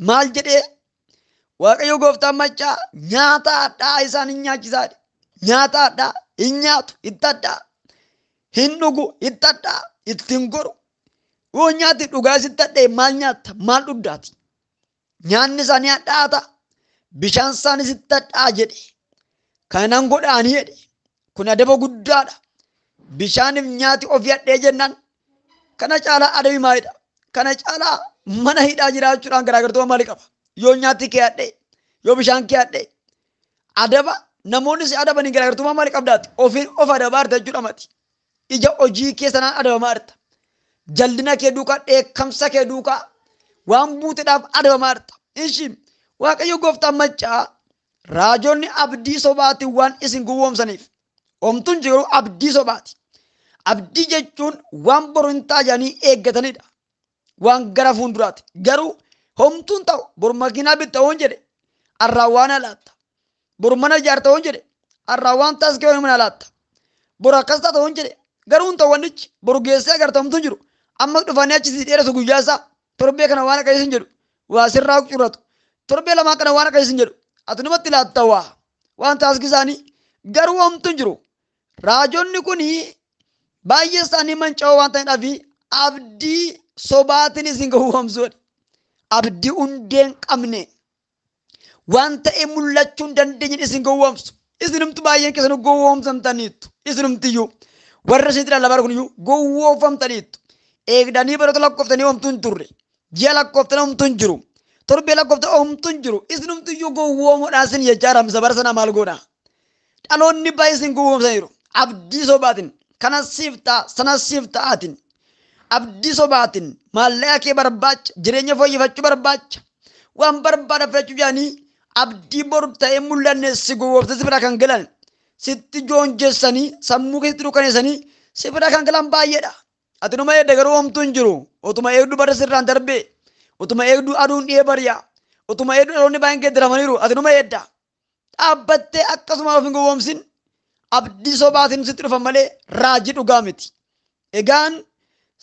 Maal jedhee Waaqayyo gooftaan maccaa nyaata hadhaa isaan hin nyaachisaa. Nyaata hadhaa hin nyaatu itti hadhaa. Hin dhugu itti hadhaa. Ittiin godhu. Yoo nyaati dhugaa sitti hadhee maal nyaatta? Maal dhugdaati? Nyaanni isaanii hadhaa ta'a. Bishaan isaanii sitti hadhaa jedhe. Kanan godhaanii jedhe. Kun adaba guddaadha. Bishaaniif nyaati ofii hadhee jennaan kana caalaa adabi maalidha? Kana caalaa mana hidhaa jiraachuudhaan garaagartummaa maalii qaba? Yoo nyaati kee hadhee, yoo bishaan kee hadhee, adaba namoonni si adabanii garaagartummaa maalii qabdaati? Ofiin of adabaa jirta jechuudha mati. Ija hojii kee sanaan adabamaa jirta. Jallina kee duukaa, dheekkamsa kee duukaa waan buuteedhaaf adabamaa jirta. Ishi Waaqayyo gooftaan maccaa raajonni abdii sobaatiin waan isin gowwoomsaniif. Homtuun jiru abdii sobaati. Abdii jechuun waan boru hin ta'a jedhanii eeggatanidha. Waan gara fuulduraati. Garuu homtuun ta'u boru makiinaa bitta hoon jedhe arraa waan alaatta. Boru mana ijaarta hoon jedhe arraa waan taasifame mana alaatta. Boru akkas taata hoon jedhe garuu hin ta'u wannichi boru geessee agarta homtuun jiru. Amma dhufanii achi si dheeressu guyyaa isaa torbee kana waan akkasii hin jedhu waa sirraa curatu. Torbee lamaa kana waan akkasii hin jedhu ati namatti laatta waa waan taaskii isaanii garuu homtuun jiru. Raajonni kun baay'ee isaanii manca'oo waan ta'aniidhaaf abdii sobaatiin isin gowwoomsuudha. Abdii hundee hin qabne waan ta'e mul'achuu hin dandeenye isin gowwoomsu. Isinumti baay'een keessan gowwoomsamtaniittu. Isinumtiyyuu warra isinitti lallabaa kun iyyuu gowwoomfamtaniittu. Eegdanii baroota lakkooftanii homtuu hin turre. Ji'a lakkooftanii homtuu hin jiru. Torbee lakkooftanii homtuu hin jiru. Isinumtiyyuu gowwoomuudhaan isin jechaa ramsa bara sana maal goona? Dhaloonni baay'ee isin gowwoomsaniiru. Abdii sobaatiin kana siif ta'a sana siif ta'aatiin abdii sobaatiin maallaqa kee barbaacha jireenya fooyyeffachuu barbaacha waan barbaada fudhachuu jedhanii abdii boru ta'ee mul'anne si gowwoomsa si bira kan galan sitti joonjessanii sammuu keessatti dukkaneessanii si bira kan galan baay'eedha. Ati numa eegda garuu homtuu hin jiru. Utuma eegduu bara sirraan darbee utuma eegduu aduun dhiyee bari'a utuma eegduu dhaloonni baay'een geeddaramaniiru ati numa eegda. Dhaabbattee akkasuma of hin gowwoomsin. Abdii sobaatiin sitti dhufan malee raajii dhugaa miti. Egaan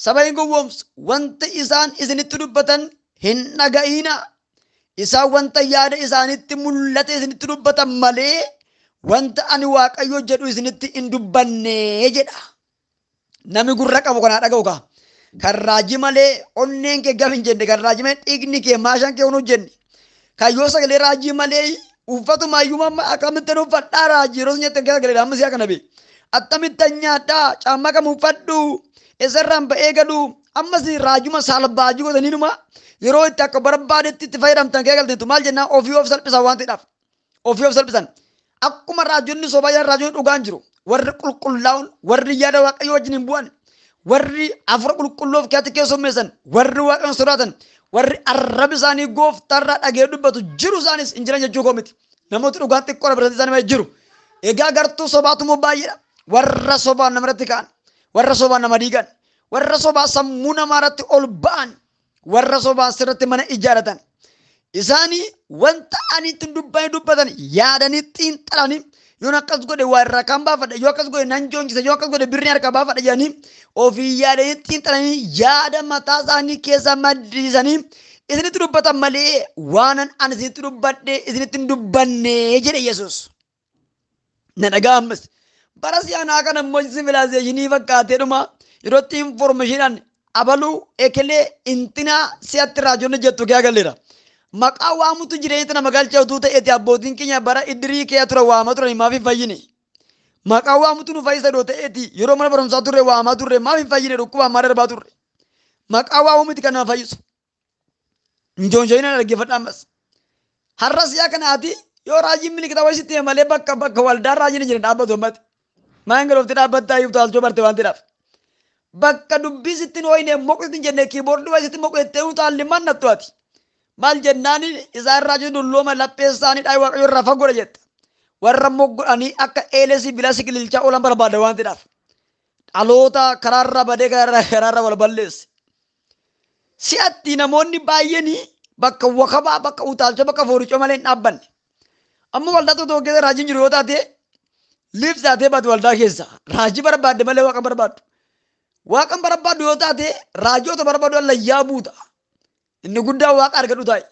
saba hin gowwoomsu wanta isaan isinitti dubbatan hin dhaga'ina. Isaan wanta yaada isaanitti mul'ate isinitti dubbatan malee wanta ani Waaqayyo jedhu isinitti hin dubbanne jedha. Namni gurra qabu kanaa dhaga'u kaa. Kan raajii malee onneen kee gaf hin jenne, kan raajii malee dhiigni kee maashaan kee hin hojjenne. Kan yoo sagalee raajii malee uffatuma iyyuu amma akkamitti uffadhaa raajii yeroo nyaattan keessa galee amma si'a kana bee. Akkamitti nyaadhaa caammaa kam uffadhu eessarraan ba'ee galu ammas raajuma saalbaajii godhanii numa yeroo itti akka barbaadetti itti fayyadamtan kee galteetu maal jennaan ofii of salphisan waan ta'eedhaaf. Ofii of salphisan. Akkuma raajonni sobaa jiran raajonni dhugaan jiru. Warri qulqullaa'uun warri yaada Waaqayyoo wajjin hin bu'an warri afura qulqulluu of keessatti keessummeessan warri Waaqayyoon sodaatan warri arraba isaanii gooftaarraa dhagee dubbatu jiru isaanis hin jiran jechuu koo miti. Namooti dhugaan xiqqoodha biratti isaanii malee jiru. Egaa gartuu sobaatu immoo baay'eedha. Warra sobaan namarratti ka'an, warra sobaan nama diigan, warra sobaa sammuu namaarratti ol ba'an, warra sobaa sirratti mana ijaaratan. Isaanii wanta ani ittiin dubbanne dubbatan yaadanii xiinxalanii yoon akkas godhe waa irraa kan baafadha, yoo akkas godhe nan joonjisa, yoo akkas godhe birrii harkaa baafadha jedhanii ofii yaadanii xiinxalanii yaada mataa isaanii keessa maddisiisanii isinitti dubbatan malee waanan ani isinitti dubbadhe isinitti hin dubbanne jedhe Yesuus. Na dhagaa ammas. Bara si'anaa kana immoo sivilaayizeeshinii fakkaatee dhuma yeroo itti infoormeeshiniidhaan abaluu ekelee intinaa si'atti raajonni jettu kee agarreera. Maqaa waamutu jireenya nama galcha utuu ta'eeti abbootiin keenya bara iddirii kee ture waamaa turan maaf hin fayyine. Maqaa waamutu nu fayyisa doo ta'eeti yeroo mana barumsaa turre waamaa turre maaf hin fayyine dhukkuba ammaa darbaa turre. Maqaa waamuu miti kan nama fayyisu. Injoonjooyina dhaggeeffadha ammas. Har'a si'a kanaati yoo raajiin milikita wayii sitti hime malee bakka bakka waldaan raajiin hin jirre dhaabbatu ammatti. Maan galofti dhaabbattaa utaalchoo barte waan ta'eedhaaf. Bakka dubbii sitti hin hooyine moqu sitti hin jenne kiiboordii waa sitti moqu jettee utaalli mannattu ati. Maal jennaan isaan raajii dullooma laphee isaanii dhaayii Waaqayyo irraa fagoodha jetta. Warra moggodhanii akka eelee sibiilaa siqililchaa oolan barbaada waan ta'eedhaaf. Dhaloota karaarra badee karaarra wal balleesse. Si'atti namoonni baay'een bakka wakabaa, bakka utaalchoo, bakka fooricoo malee hin dhaabbanne. Amma waldaa tokko keessa raajiin jiru yoo taate liif taatee baatu waldaa keessa. Raajii barbaadde malee waaqa barbaaddu. Waaqa barbaaddu yoo taate raajii otoo barbaaddu allayyaa buuta. Inni guddaan waaqa argadhu taa'e.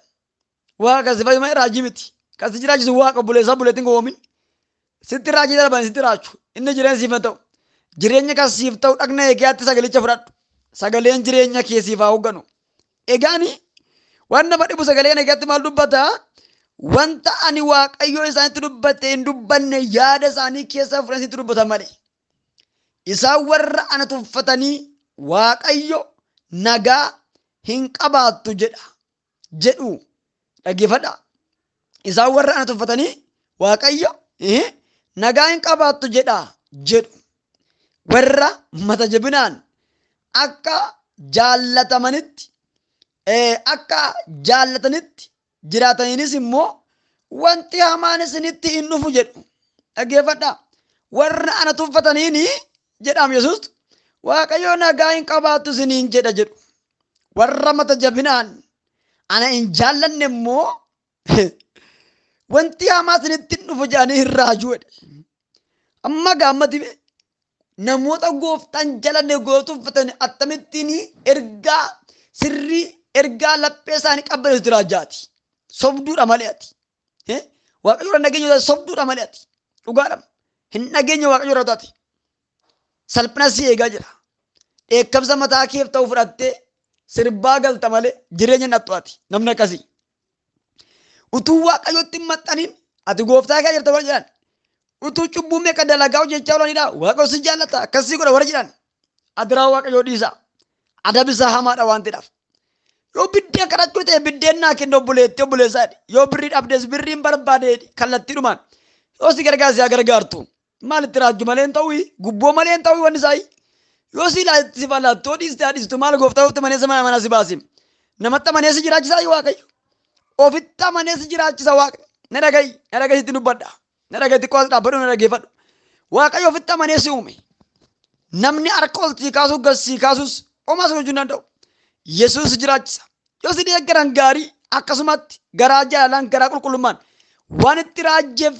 Waaqa kasi fayyuma raajii miti. Kasi jiraachisu waaqa obboleessaa obboleettiin gowwoomin. Sitti raajii darban sitti raachu. Inni jireenya siif ta'u. Jireenya kan siif ta'u dhaqna eegaatti sagalicha fudhadhu. Sagaleen jireenya kee siif haa hoogganu. Egaani waan nama dhibu sagaleen eegaatti maal dubbata? Wanta ani Waaqayyo isaanitti dubbate hin dubbanne yaada isaanii keessaa fudhanii sitti dubbatan malee. Isaan warra ana tuffatanii Waaqayyo nagaa hin qabaattu jedha jedhu dhaggeeffadha. Isaan warra ana tuffatanii Waaqayyo nagaa hin qabaattu jedha jedhu. Warra mata jabinaan akka jaallatamanitti akka jaallatanitti jiraataniinis immoo wanti hamaan isinitti hin dhufu jedhu. Dhaggeeffadha. Warra ana tuffataniini jedhaam Yesuus Waaqayyo nagaa hin qabaattu isiniin jedha jedhu. Warra mata jabinaan ana hin jaallanne immoo wanti hamaa isinitti hin dhufu jedhanii hin raajuu jedhe. Amma gaammati namoota gooftaan jalanne gootuffatan akkamittiin ergaa sirrii ergaa laphee isaanii qabbaneessu jiraajaati. Sobduudha malee ati. Waaqayyo irra nageenya sobduudha malee ati. Dhugaadha. Hin nageenya Waaqayyo irra taate. Salphina si eegaa jira. Dheekkamsa mataa keef ta'u fudhattee sirbaa galta malee jireenya nattu ati. Namni akkasii. Utuu Waaqayyotti hin maxxanin ati gooftaa kee jirta warra jedhan. Utuu cubbuu meeqa dalagaa hojjechaa oolanidha. Waaqayyo si jaallata akkasii godha warra jedhan. Adiraa Waaqayyoo dhiisa. Adabisaa hamaadha waan ta'eedhaaf. Yoo biddeen kadhachuu ta'e biddeen naa kenna obboleetti obboleessaa jedhe. Yoo birrii dhabdes birriin barbaade kallattiidhumaan. Yoo si gargaarsi haa gargaartu. Maal itti raajju malee hin ta'u gubboo malee hin ta'u wanni isaa. Yoo si si falaattoo dhiiste haa dhiistu maal gooftaa ofitti amanee mana mana si baasi. Namatti amanee si jiraachisaa Waaqayyo. Ofitti amanee si jiraachisa Waaqayyo. Na dhaga'i na dhaga'i sitti dubbadha. Na dhaga'i xiqqoo as dhaabbadhu na dhaggeeffadhu. Waaqayyo ofitti amanee si uume. Namni harka ol sii kaasu gad sii kaasus homaa si gochuu hin danda'u. Yesuus jiraachisa. Yoo si deeggaran gaarii akkasumatti garaa jaalalaan garaa qulqullummaan waan itti raajjeef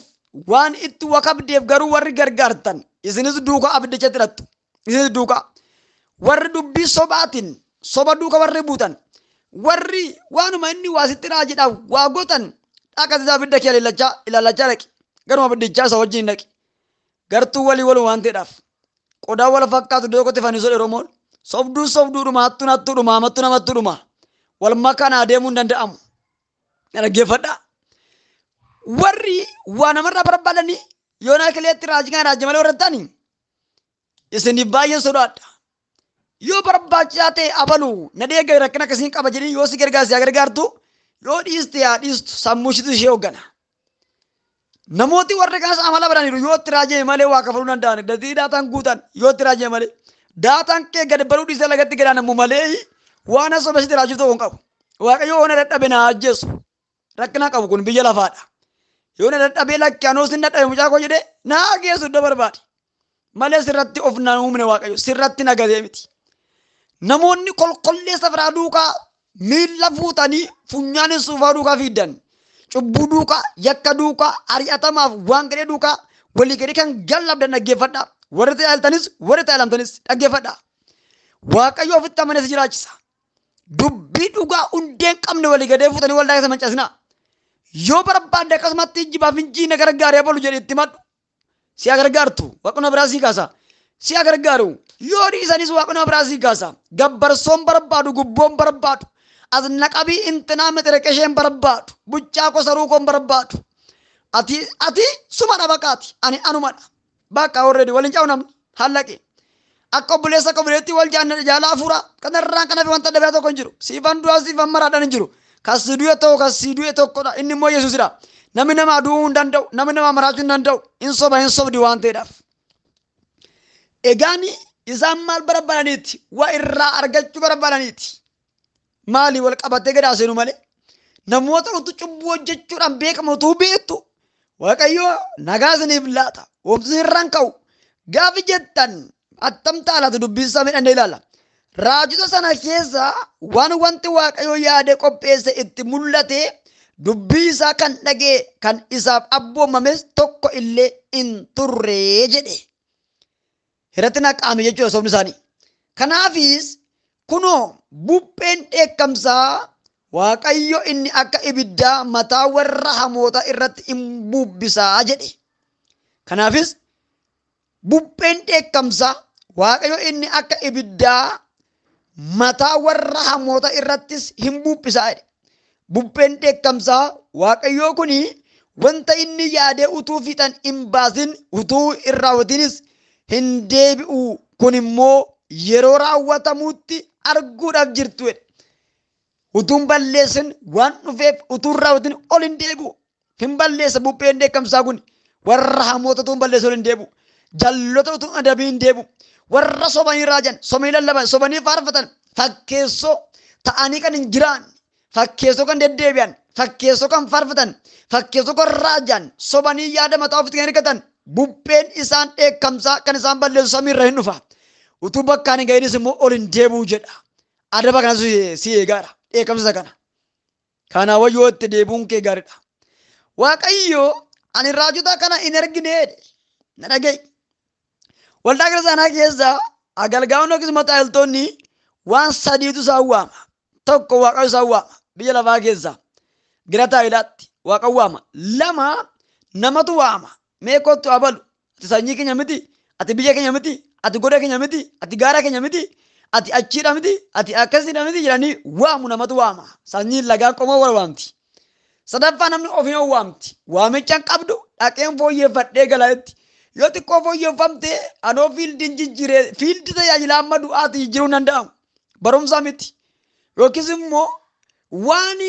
waan itti wakabdeef garuu warri gargaartan isinis duukaa abiddicha hidhattu. Isinis duukaa. Warri dubbii sobaatiin soba duuka warri buutan warri waanuma inni waa sitti raajedhaaf waa gootan dhaqas abidda kee ilaallachaa dhaqi. Garuma abiddichaa isa wajjin dhaqi. Gartuu walii waluu waan ta'eedhaaf. Qodaa wal fakkaatu iddoo tokkotti fannisoo Oromoon. Sobduu sobduudhuma hattuun hattuudhuma hamattuun hamattuudhuma. Wal makaan adeemuu hin danda'amu. Dhaggeeffadhaa. Warri waa namarraa barbaadanii yoonaa kileetti raajii kana raajii malee warra ta'anii isiniif baay'een sodaadha. Yoo barbaachisaa ta'e abalu na deeggar rakkina akkasiin qaba jedhii yoo si gargaarsi haa gargaartu yoo dhiiste haa dhiistu sammuu ishiitu ishee hooggana. Namooti warri kanas amala baraniiru yoo itti raajee malee waa kafaluu danda'an gatii daataan guutan yoo itti raajee malee daataan kee gad baruu dhiisee lagatti gadaanamu malee waan as obesitti raajuuf tokko hin qabu. Waaqayyo yoo na dadhabe na ajjeesu rakkina qabu kun biyya lafaadha. Yoo na dadhabee lakki anoo sin dadhabe mucaa koo jedhee na geessu iddoo barbaade. Malee sirratti of na uumne Waaqayyo sirratti na gatee miti. Namoonni kolkollee safaraa duukaa miilla fuutanii funyaan suufaa duukaa fiiddan. Cubbuu duukaa, yakka duukaa, ari'atamaaf waan gadhee duukaa walii gadi kan gallabdan dhaggeeffadha. Warri tajaajiltanis warri tajaajilamtanis dhaggeeffadha. Waaqayyo ofitti amanee si jiraachisa. Dubbii dhugaa hundee hin qabne walii gadee fuutanii waldaa keessa mancaasina. Yoo barbaadde akkasumatti ijjibaaf injiina gargaaree balu jedhe itti madhu. Si haa gargaartu waaqni biraa sii kaasa. Si haa gargaaru yoo dhiisanis waaqni biraa sii kaasa. Gabbarsoon barbaadu gubboon barbaadu. As naqabii intinaa mixirqesheen barbaadu. Buccaa kosaruu koon barbaadu. Ati ati sumadha baqaati ani anumadha. Bakka already waliin caa'u namni hallaqe. Akka obboleessa akka obboleetti wal jaalaa hafuura kanarraan kana fi wanta adda biraa tokko hin jiru. Siifan du'aa siifan maraadhaan hin jiru. Kassi du'e tokko kassi du'e tokkodha. Inni immoo Yesuusidha. Namni nama du'uu hin danda'u. Namni nama maraachuu hin danda'u. Hin soba hin sobdi waan ta'eedhaaf. Egaan isaan maal barbaadaniiti? Waa irraa argachuu barbaadaniiti. Maali wal qabatee gad seenu malee? Namoota utuu cubbuu hojjechuudhaan beekamu utuu beektu Waaqayyo nagaa isiniif laata. Homtuu isinirraan ka'u. Gaafi jettan attam taalaatu dubbiin isaa midhannee ilaalla. Raajota sana keessa waan wanti Waaqayyo yaadee qopheesse itti mul'ate dubbii isaa kan dhagee kan isaaf abboomames tokko illee hin turre jedhe. Irratti naqaame jechuudha sobni isaanii. Kanaafis kunoo bubbeen dheekkamsaa Waaqayyo inni akka ibiddaa mataa warra hamoota irratti hin bubbisaa jedhe. Kanaafis bubbeen dheekkamsaa Waaqayyo inni akka ibiddaa mataa warra hamoota irrattis hin bubbisaa jedhe. Bubbeen dheekkamsaa Waaqayyoo kuni wanta inni yaadee utuu fiixan hin baasin utuu hin raawwatinis hin deebi'u. Kun immoo yeroo raawwatamutti arguudhaaf jirtu jedhe. Utuu hin balleessin waan dhufeef utuu hin raawwatin ol hin deebi'u. Hin balleessa bubbeen dheekkamsaa kun warra hamoota utuu hin balleessin ol hin deebi'u. Jallota utuu hin adabiin hin deebi'u. Warra sobanii raajan, sobanii lallaban, sobanii faarfatan, fakkeessoo ta'anii kan hin jiraanne, fakkeessoo kan deddeebi'an, fakkeessoo kan faarfatan, fakkeessoo kan raajan, sobanii yaada mataa ofiitti kan hirkatan, bubbeen isaan dheekkamsaa kan isaan balleessu samiirra hin dhufa. Utuu bakkaan hin ga'inis immoo ol hin deebi'u jedha. Adaba kanas si eegaadha. Dheekkamsa kana. Kana wayyoo itti deebi'uun kee gaariidha. Waaqayyo ani raajota kana hin ergine na dhaga'i. Waldaa kiristaanaa keessa agalgaa'onni yookiis maxaayiltoonni waan sadiitu isaan waama. Tokko Waaqayyo isaan waama biyya lafaa keessa. Gara taayilaatti Waaqa waama. Lama namatu waama. Mee kottu abalu. Ati sanyii keenya miti. Ati biyya keenya miti. Ati goda keenya miti. Ati gaara keenya miti. Ati achiidha miti. Ati akkasiidha miti jedhanii waamu namatu waama. Sanyiin lagaa qomoo wal waamti. Sadaffaa namni ofiin waamti. Waamicha hin qabdu dhaqeen fooyyeffadhee galaetti. Yoo xiqqoo fooyyeffamte anoo fiildiin jijjiiree fiildi tajaajila amma du'aatti jijjiiruu hin danda'amu. Barumsa miti. Yookiis immoo waan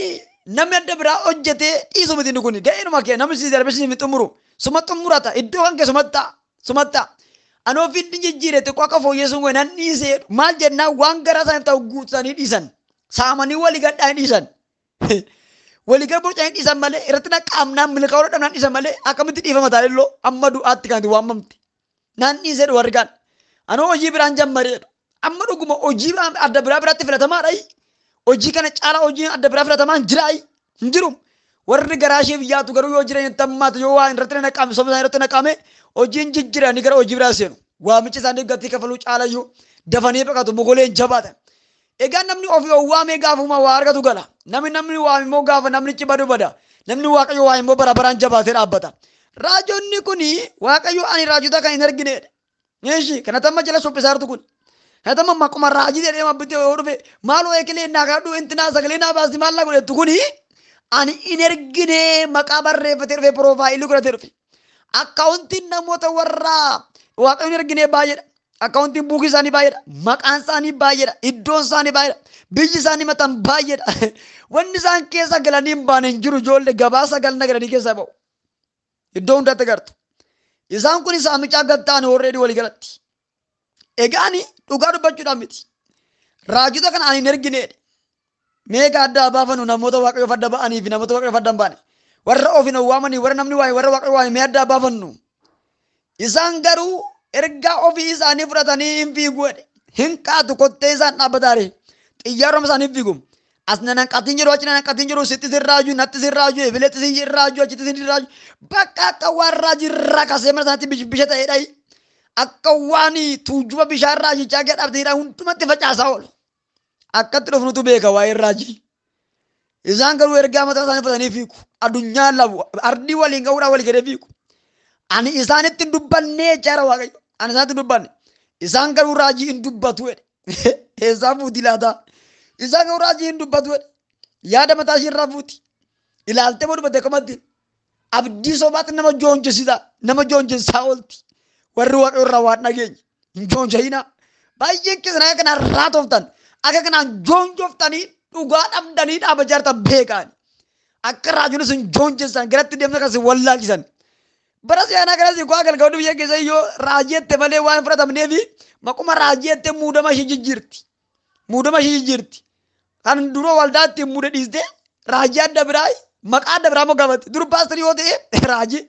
namni adda biraa hojjetee dhiisu miti inni kun ga'eenuma kee namni si darbee si xumuru suma xumurata iddoo kan kee sumatta sumatta. Anoo fiildiin jijjiiree xiqqoo akka fooyyessuun kun nan dhiisee maal jennaan waan garaa isaaniif ta'u guutusanii dhiisan. Saamanii walii gadhaanii dhiisan. Walii gad borcanii dhiisan malee irratti naqaamnaan milkaa'uu dhabnaan dhiisan malee akkamitti dhiifama taa'elloo amma du'aatti kan itti waamamte. Naan dhiisee warri kaan. Anoo hojii biraan jammareedha. Amma dhuguma hojii adda biraa biraatti filatamaadha. Hojii kana caalaa hojiin adda biraa filatamaan jiraayi. Hin jiru. Warri garaa isheef yaatu garuu yoo jireenya tammaatu yoo waa irratti naqaame soba isaanii irratti naqaame hojiin jijjiiranii gara hojii biraa seenu. Waamicha isaanii gatii kafaluu caalayyuu dafanii baqatu mogoleen jabaata. Egaa namni ofii owwaamee gaafuma waa argatu gala. Namni waame immoo gaafa namnichi badu bada. Namni Waaqayyo waame immoo bara baraan jabaatee dhaabbata. Raajonni kuni Waaqayyo ani raajota kan hin arginedha. Eeshi kana tamma jala shubbisaa jirtu kun. Kana tamma maquma raajii jedhee mabbitee yoo dhufe maaloo eekilee naa kadhadhu intinaa sagalee naa baasti maal naa godhettu kuni ani hin ergine maqaa barreeffatee dhufe piroofaayilii godhatee dhufe. Akkaawuntiin namoota warra Waaqayyo hin ergine baay'eedha. Akkaawuntiin buukii isaanii baay'eedha. Maqaan isaanii baay'eedha. Iddoon isaanii baay'eedha. Biyyi isaanii mataan baay'eedha. Wanni isaan keessa galanii hin baane hin jiru ijoollee gabaa sagal galanii keessa ba'u. Iddoo hundaatti agartu. Isaan kun saamichaa gad ta'an horreedii walii galatti. Egaani dhugaa dubbachuudhaan miti. Raajota kana ani hin ergineedha. Meeqa adda baafannu namoota Waaqayyoof adda ba'anii fi namoota Waaqayyoof adda hin baane. Warra ofiin waamanii warra namni waame warra Waaqayyo waame mee adda baafannu. Isaan garuu ergaa ofii isaanii fudhatanii hin fiigu jedhe. Hin qaatu kottee isaan dhaabbataare. Xiyyaaruma isaanii hin fiigu. As na nanqatiin jiru achi na nanqatiin jiru sitti sin raaju natti sin raaju ebiletti sin raaju achitti sin raaju. Bakka akka waan raajii rakasee mana isaatti bisha ta'eedha. Akka waan tuujuba bishaan raajichaa gad dhaabbatee hundumatti facaasaa oolu. Akkatti dhufnutu beeka waa'ee raajii. Isaan garuu ergaa mataa isaanii fudhatanii fiigu. Addunyaan labu ardii waliin ga'uudhaan walii gadee fiigu. Ani isaanitti hin dubbannee jechaadha Waaqayyo. Ani isaanitti hin dubbanne. Isaan garuu raajii hin dubbatu jedhe. Eessaa fuuti laata? Isaan garuu raajii hin dubbatu jedhe. Yaada mataa ishee irraa fuuti. Ilaaltee moo dubbatte akkamatti? Abdii sobaatti nama joonjessita. Nama joonjessaa oolti. Warri Waaqayyo irraa waan dhageenye. Hin joonja'inaa. Baay'een keessan akka kanaan raatoftan. Akka kanaan joonjoftanii dhugaa dhabdanii dhaabachaa jirtan beekaan. Akka raajoonni sun joonjessan garatti deemsa kan isin wallaalchisan. Bara si'anaa kanas koo galgala biyya keessa yoo raajii malee waan fudhatamneefi maquma raajii muudama ishee jijjiirti. Muudama ishee jijjiirti. Kan dura waldaa ittiin muude dhiiste raajii adda biraa maqaa adda biraa moggaafatti. Dur paasterii yoo ta'e raajii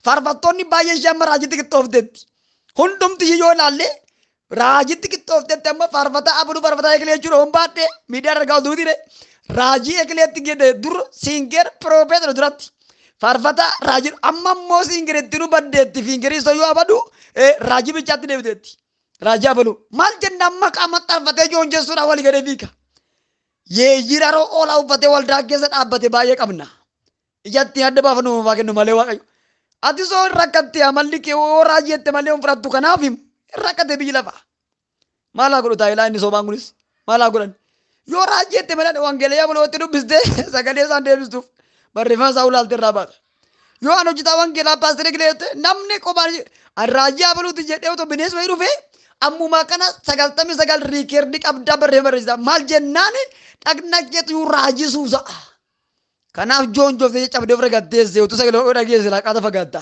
faarfattoonni baay'een ishee amma raajiitti qixxoofteetti. Hundumti ishee yoo ilaalle raajiitti qixxoofteetti amma faarfataa abduu faarfataa eegalee jechuudha. Hon baadhee miidiyaa argaa oltu miti raajii eegaleetti gedde dur siingeer piroopeetira duratti. Faarfataa raajii amma immoo siingeretti nu baddeetti fiingerii isa yoo abadu raajii bichaatti deebiteetti. Raajii abalu maal jennaan maqaa maxxanfatee joonjessuudhaan walii gadee fiiga. Yeeyyiraroo oolaa uffatee waldaa keessa dhaabbate baay'ee qabna. Ijatti adda baafannu maa kennu malee Waaqayyo. Ati soo hin rakkatte amalli kee yoo raajii jette malee hin fudhattu kanaaf hin rakkate biyyi lafa. Maal haa godhu taa'ilaa inni sobaan kunis maal haa godhan. Yoo raajii jette malee wangeelaa bulootti dubbistee sagalee isaan deebistuuf barreeffama isaa ulaalte irraa baata. Yoo an hojjetaa wangeelaa paasterii gileette namni qophaan raajii abaluuti jedhee otoo bineensi wayii dhufee ammuma kana 99 riikeerdii qabdaa barreeffama barreessita. Maal jennaan dhagna keetu raajii suusa. Kanaaf joonjooftee caccabdee ofirra gatteesse utuu sagalee hodhaa dhageesse laaqaata fagaatta.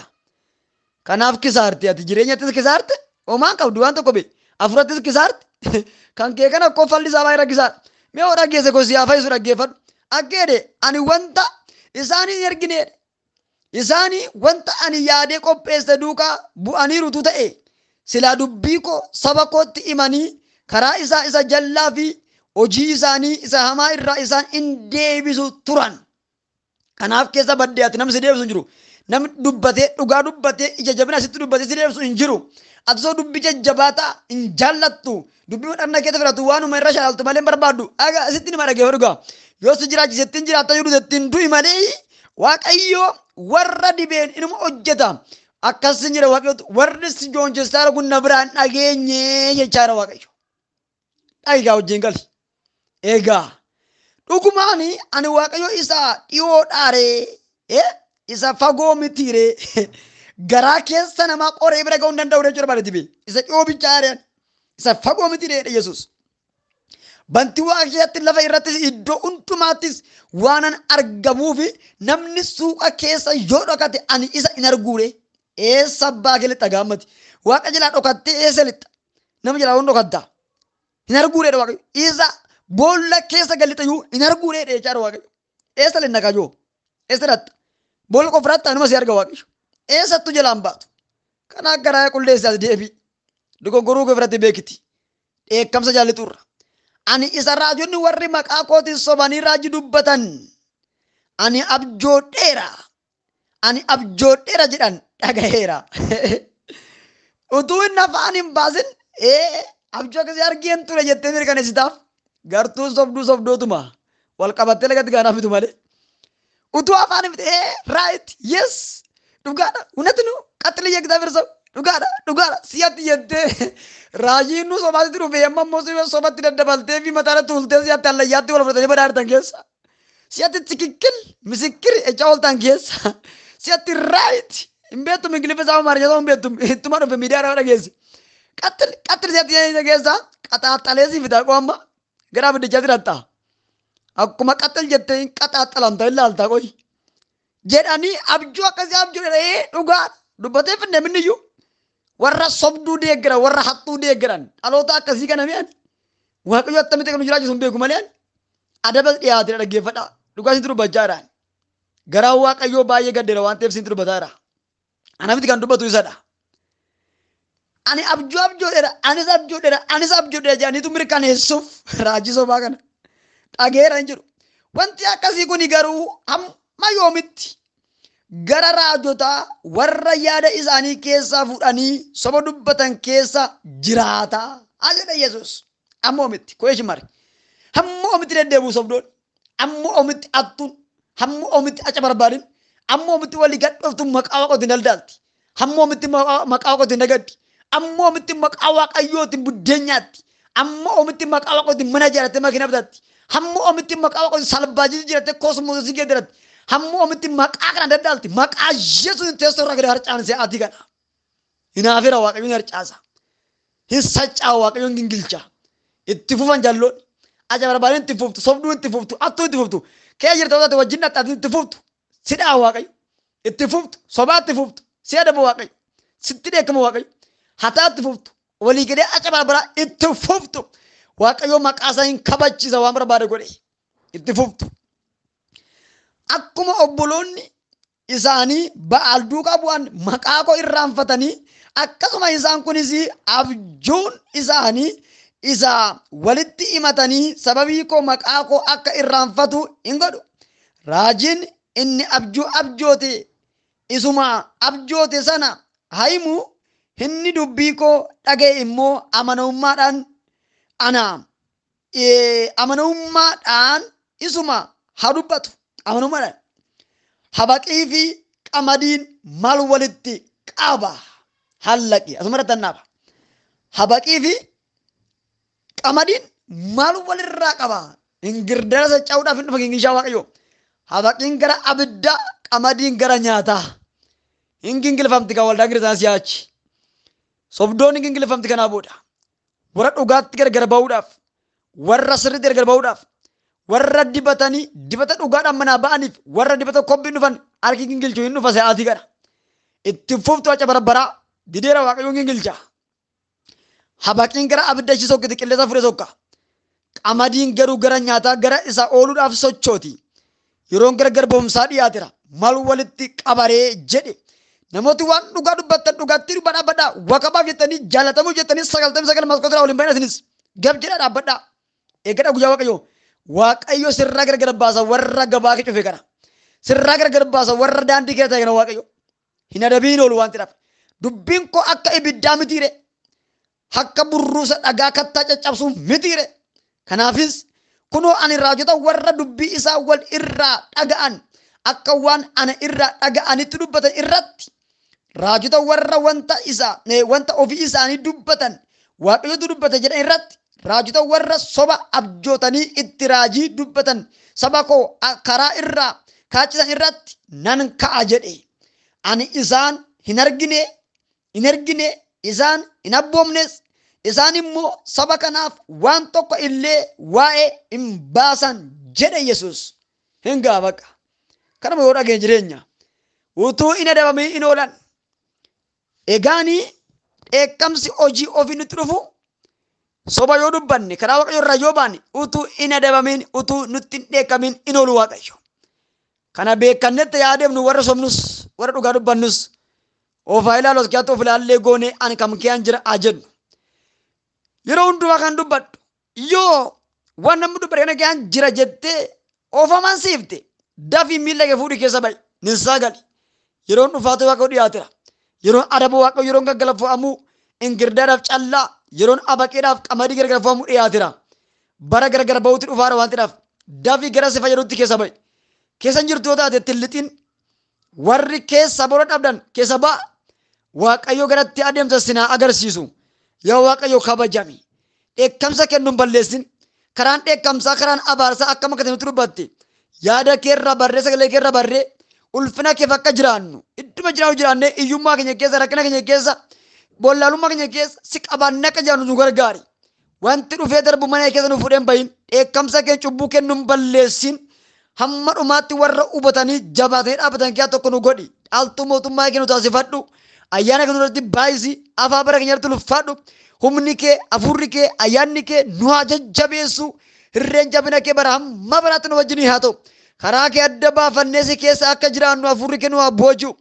Kanaaf kisaarte ati jireenyattis kisaarte homaan qabdu waan tokko bee afurattis kisaarte kan kee kana kofalli isaa baay'ee rakkisaadha. Mee hoo dhageesse gosi haa fayyisu dhaggeeffadhu. Akka jedhe ani wanta isaanii hin ergineedha. Isaanii wanta ani yaadee qopheesse duukaa bu'aniirutu ta'e silaa dubbii koo saba kootti himanii karaa isaa isa jallaa fi hojii isaanii isa hamaa irraa isaan hin deebisu turan. Kanaaf keessa baddee ati namni si deebisu hin jiru. Namni dubbatee dhugaa dubbatee ija jabina sitti dubbatee si deebisu hin jiru. Ati soo dubbii jajjabaataa hin jaallattu. Dubbii dhagna keessa fudhatu waanuma irra shaaltu malee hin barbaaddu. Aga sitti nima dhaggeeffadhu gaa. Yoo si jiraachise ittiin jiraatta yoo duute ittiin du'i malee Waaqayyo warra dibeen inuma hojjeta. Akkas sin jedha Waaqayyo warri si joonjessaa kun na biraan dhageenye jechaadha Waaqayyo. Dhagaa wajjin gali. Egaa dhugumaan ani Waaqayyo isa dhiyoo dhaaree isa fagoo mitiiree garaa keessa namaa qoree bira ga'uu hin danda'u jechuudha bareetti bee. Isa dhiyoo bichaaree isa fagoo mitiiree Yesuus. Bantii waaqa keessatti lafa irrattis iddoo hundumaattis waanan argamuufi namni suuqa keessa yoo dhokate ani isa hin arguure. Eessa abbaa kee lixxa gaammati. Waaqa jalaa dhokattee eessa lixxa? Nama jalaa waan dhokatta. Hin arguureedha Waaqayyo. Isa boolla keessa galixayyuu hin arguureedha jechaadha Waaqayyo. Eessa lixna kayyoo? Eessa dhatta? Boolla qofa anuma si arga Waaqayyo. Eessattu jalaan baatu? Kanaaf garaa qulleessi as deebi. Dogoggoruu kee biratti beekiti. Dheekkamsa jaalliturra. Ani isa raajonni warri maqaa kootiin sobanii raajii dubbatan. Ani abjoodheera. Ani abjoodheera jedhan dhagaheera. Utuu inni afaan hin baasin abjuu akkasii argeen ture jettee mirkaneessitaaf gartuun sobduu sobdootuma wal qabattee lagatti gaanaa fitu malee. Utuu afaan hin right yes dhugaadha hunatinu qaxxilii የእግዚአብሔር ሰው dhugaadha dhugaadha si'atti jettee raajiin nu sobaatti dhufe yamma immoo sobatti daddabaltee fi mataarra tuultee si'atti hallayyaatti wal fudhatanii badhaadhan keessa. Si'atti tikikkil misikkir echaa ooltan keessa. Si'atti right hin beektu ingiliffa isaa amaarinya isaa hin beektu ittuma dhufe miidiyaa irraa dhageesse. Qaxxil qaxxil si'atti keessa qaxaaxalee si fida qo'amma gara abiddichaatti hidhatta. Akkuma qaxxil jettee hin qaxaaxalamta ilaalta qoyi. Jedhanii abjuu akkasii abjuu jedhee dhugaa dubbatee finne minniyyuu. Warra sobduu deeggaran warra hattuu deeggaran dhaloota akkasii kana mi'an Waaqayyo attamitti akka nu jiraachisu hin beeku malee adaba dhiyaatee dhaggeeffadha dhugaa isin dubbachaa jira. Garaan Waaqayyoo baay'ee gaddeera waan ta'eef isin dubbataa jira. Anamitti kan dubbatu isadha. Ani abjuu abjoodheera anis abjoodheera anis abjoodheera jedhaniitu mirkaneessuuf raajii sobaa kana dhageera hin jiru. Wanti akkasii kuni garuu hamma yoomitti gara raajotaa warra yaada isaanii keessaa fuudhanii soba dubbatan keessa jiraata jedha Yesuus. Amma omitti ko'eeshi mari. Hamma omitti deddeebi'u sobdoon. Amma omitti attuun. Hamma omitti aca barbaadin. Amma omitti walii gadhooftuun maqaa waaqootiin daldaalti. Hamma omitti maqaa waaqootiin nagaddi. Amma omitti maqaa waaqayyootiin buddeen nyaatti. Amma omitti maqaa waaqootiin mana ijaarrattee makiina bitatti. Hamma omitti maqaa waaqootiin salbaajii jirattee koosmoosii geeddaratti. Hamma omitti maqaa kana daldaalti. Maqaa Yesuus teessoo irraa gadi harcaanse ati kana. Hinaafeera waaqayyoon harcaasa. Hin saccaa waaqayyoon gingilcha. Itti fufan jalloon. Aja barbaadeen itti fuftu, sobduu itti fuftu, attuu itti fuftu. Kee jirta taate wajjin dhaxxaati itti fuftu. Sidhaa waaqayyo. Itti fuftu, sobaa itti fuftu. Si adaba Waaqayyo. Sitti dheekkama Waaqayyo. Hataa itti fuftu. Walii galee aca barbaraa itti fuftu. Waaqayyo maqaa isaa hin kabachiisa waan barbaade godhe. Itti fuftu. Akkuma obboloonni isaanii Ba'aal duukaa bu'an maqaa koo irraanfatanii akkasuma isaan kunis abjuun isaanii isa walitti himatanii sababii koo maqaa koo akka irraanfatu hin godhu. Raajiin inni abjuu abjoote isuma abjoote sana haimu inni dubbii koo dhaga'e immoo amanamummaadhaan ana amanamummaadhaan isuma haa dubbatu. Amanamummaadhaan. Habaqii fi qamadiin maal walitti qaba? Hallaqi. Asuma irratti annaaba. Habaqii fi qamadiin maal walirraa qaba? Ingirdara socho'uudhaaf hin dhufa gingishaa Waaqayyo. Habaqiin gara abiddaa, qamadiin gara nyaataa. Hin gingilfamti kan waldaan kiristaanaa si'aachi. Sobdoonni gingilfamti kanaa booda. Warra dhugaatti gargar ba'uudhaaf, warra sirriitti gargar ba'uudhaaf, warra dibatanii dibata dhugaadhaan manaa ba'aniif, warra dibata kobbiin dhufan harki gingilchu hin dhufa sa'aatii kana. Itti fuftu aca barbaraa dideera Waaqayyoon gingilcha. Habaqiin gara abidda ishii sokkiti qilleensa fure sokka. Qamadiin garuu gara nyaataa gara isa ooluudhaaf sochooti. Yeroon gara garboomsaa dhiyaateera. Maal walitti qabaree jedhe. Namooti waan dhugaa dubbattan dhugaatti dhugaa dhaabbadhaa. Waqabaaf jettanii jaalatamuu jettanii 99 maskootaa waliin bahin isinis. Gab jedhaa dhaabbadhaa. Eeggadhaa guyyaa Waaqayyoo. Waaqayyo sirraa gargar baasa warra gabaa kee cufe kana. Sirraa gargar baasa warra daandii kee ta'e kana Waaqayyo. Hin adabiin oolu waan ta'eef. Dubbiin koo akka ibiddaa mitiire. Akka burruusa dhagaa kattaa caccabsuu mitiire. Kanaafis kunoo ani raajota warra dubbii isaa wal irraa dhaga'an akka waan ana irraa dhaga'anitti dubbatan irratti raajota warra wanta isaa wanta ofii isaanii dubbatan Waaqayyotu dubbata jedhan irratti raajota warra soba abjootanii itti raajii dubbatan saba koo karaa irraa kaachisan irratti nan ka'a jedhe. Ani isaan hin argine isaan hin abboomnes isaan immoo saba kanaaf waan tokko illee waa'ee hin baasan jedhe Yesuus. Hin gaafaqa. Kanuma yoo dhageenye jireenya. Utuu hin adabamiin hin oolan. Egaanii dheekkamsi hojii ofii nutti dhufu soba yoo dubbanne karaa Waaqayyo irraa yoo baane utuu hin adabamiin utuu nutti hin dheekkamiin hin oolu Waaqayyo. Kana beekannetti yaa deemnu warra sobnus warra dhugaa dubbannus ofaa ilaalu as keessatti of ilaallee goonee ani kam keeyaan jira haa jennu. Yeroo hundumaa kan dubbadhu yoo waan namni dubbate kana keeyaan jira jettee ofaman siifte dafii miilla kee fuudhi keessa ba'i ninsaa gali. Yeroon dhufaatee Waaqayyo dhiyaateera. Yeroon adaba Waaqayyo yeroon gaggalfamu ingirdaadhaaf callaa yeroon abaqeedhaaf qamadii gargarfamu dhiyaateera. Bara gargar ba'uutti dhufaara waan ta'eef dafii gara si fayyadutti keessa ba'i. Keessa hin jirtu yoo taate ittiin lixin warri keessa bora dhabdan keessa ba'a. Waaqayyo garatti adeemsa sinaa agarsiisu. Yaa Waaqayyo kabajami. Dheekkamsa kennuun balleessin. Karaan dheekkamsaa karaan abaarsaa akkam akka ta'e nutti dubbatte. Yaada keerra barree sagalee keerra barree ulfina keef akka jiraannu idduma jiraannu jiraannee hiyyummaa keenya keessa rakkina keenya keessa bollaalummaa keenya keessa si qabaannee akka jiraannu nu gargaari. Wanti dhufee darbu mana keessa nu fuudhee hin bahin. Dheekkamsa kee cubbuu kennuun balleessin. Hamma dhumaatti warra hubatanii jabaatanii dhaabbatan keessaa tokko nu godhi. Dhaaltuu mootummaa kee nu taasifadhu. Ayyaana kee nurratti baay'isi. Afaa bara keenya irratti ulfaadhu. Humni kee, hafuurri kee, ayyaanni kee nu haa jajjabeessu. Hirreen jabina kee bara hamma baraatti nu wajjin haa ta'u. Karaa kee adda baafannee si keessa akka jiraannu hafuurri kee nu haa booji'u.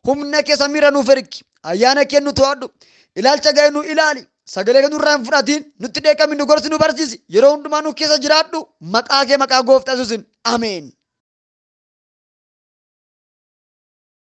Humna kee samiirra nuuf ergi. Ayyaana kee nu to'adhu. Ilaalcha ga'e nu ilaali. Sagalee kee nurraa hin fudhatiin. Nutti dheekkami nu gorsi nu barsiisi. Yeroo hundumaa nu keessa jiraadhu. Maqaa kee maqaa gooftaa Yesuusiin. Ameen.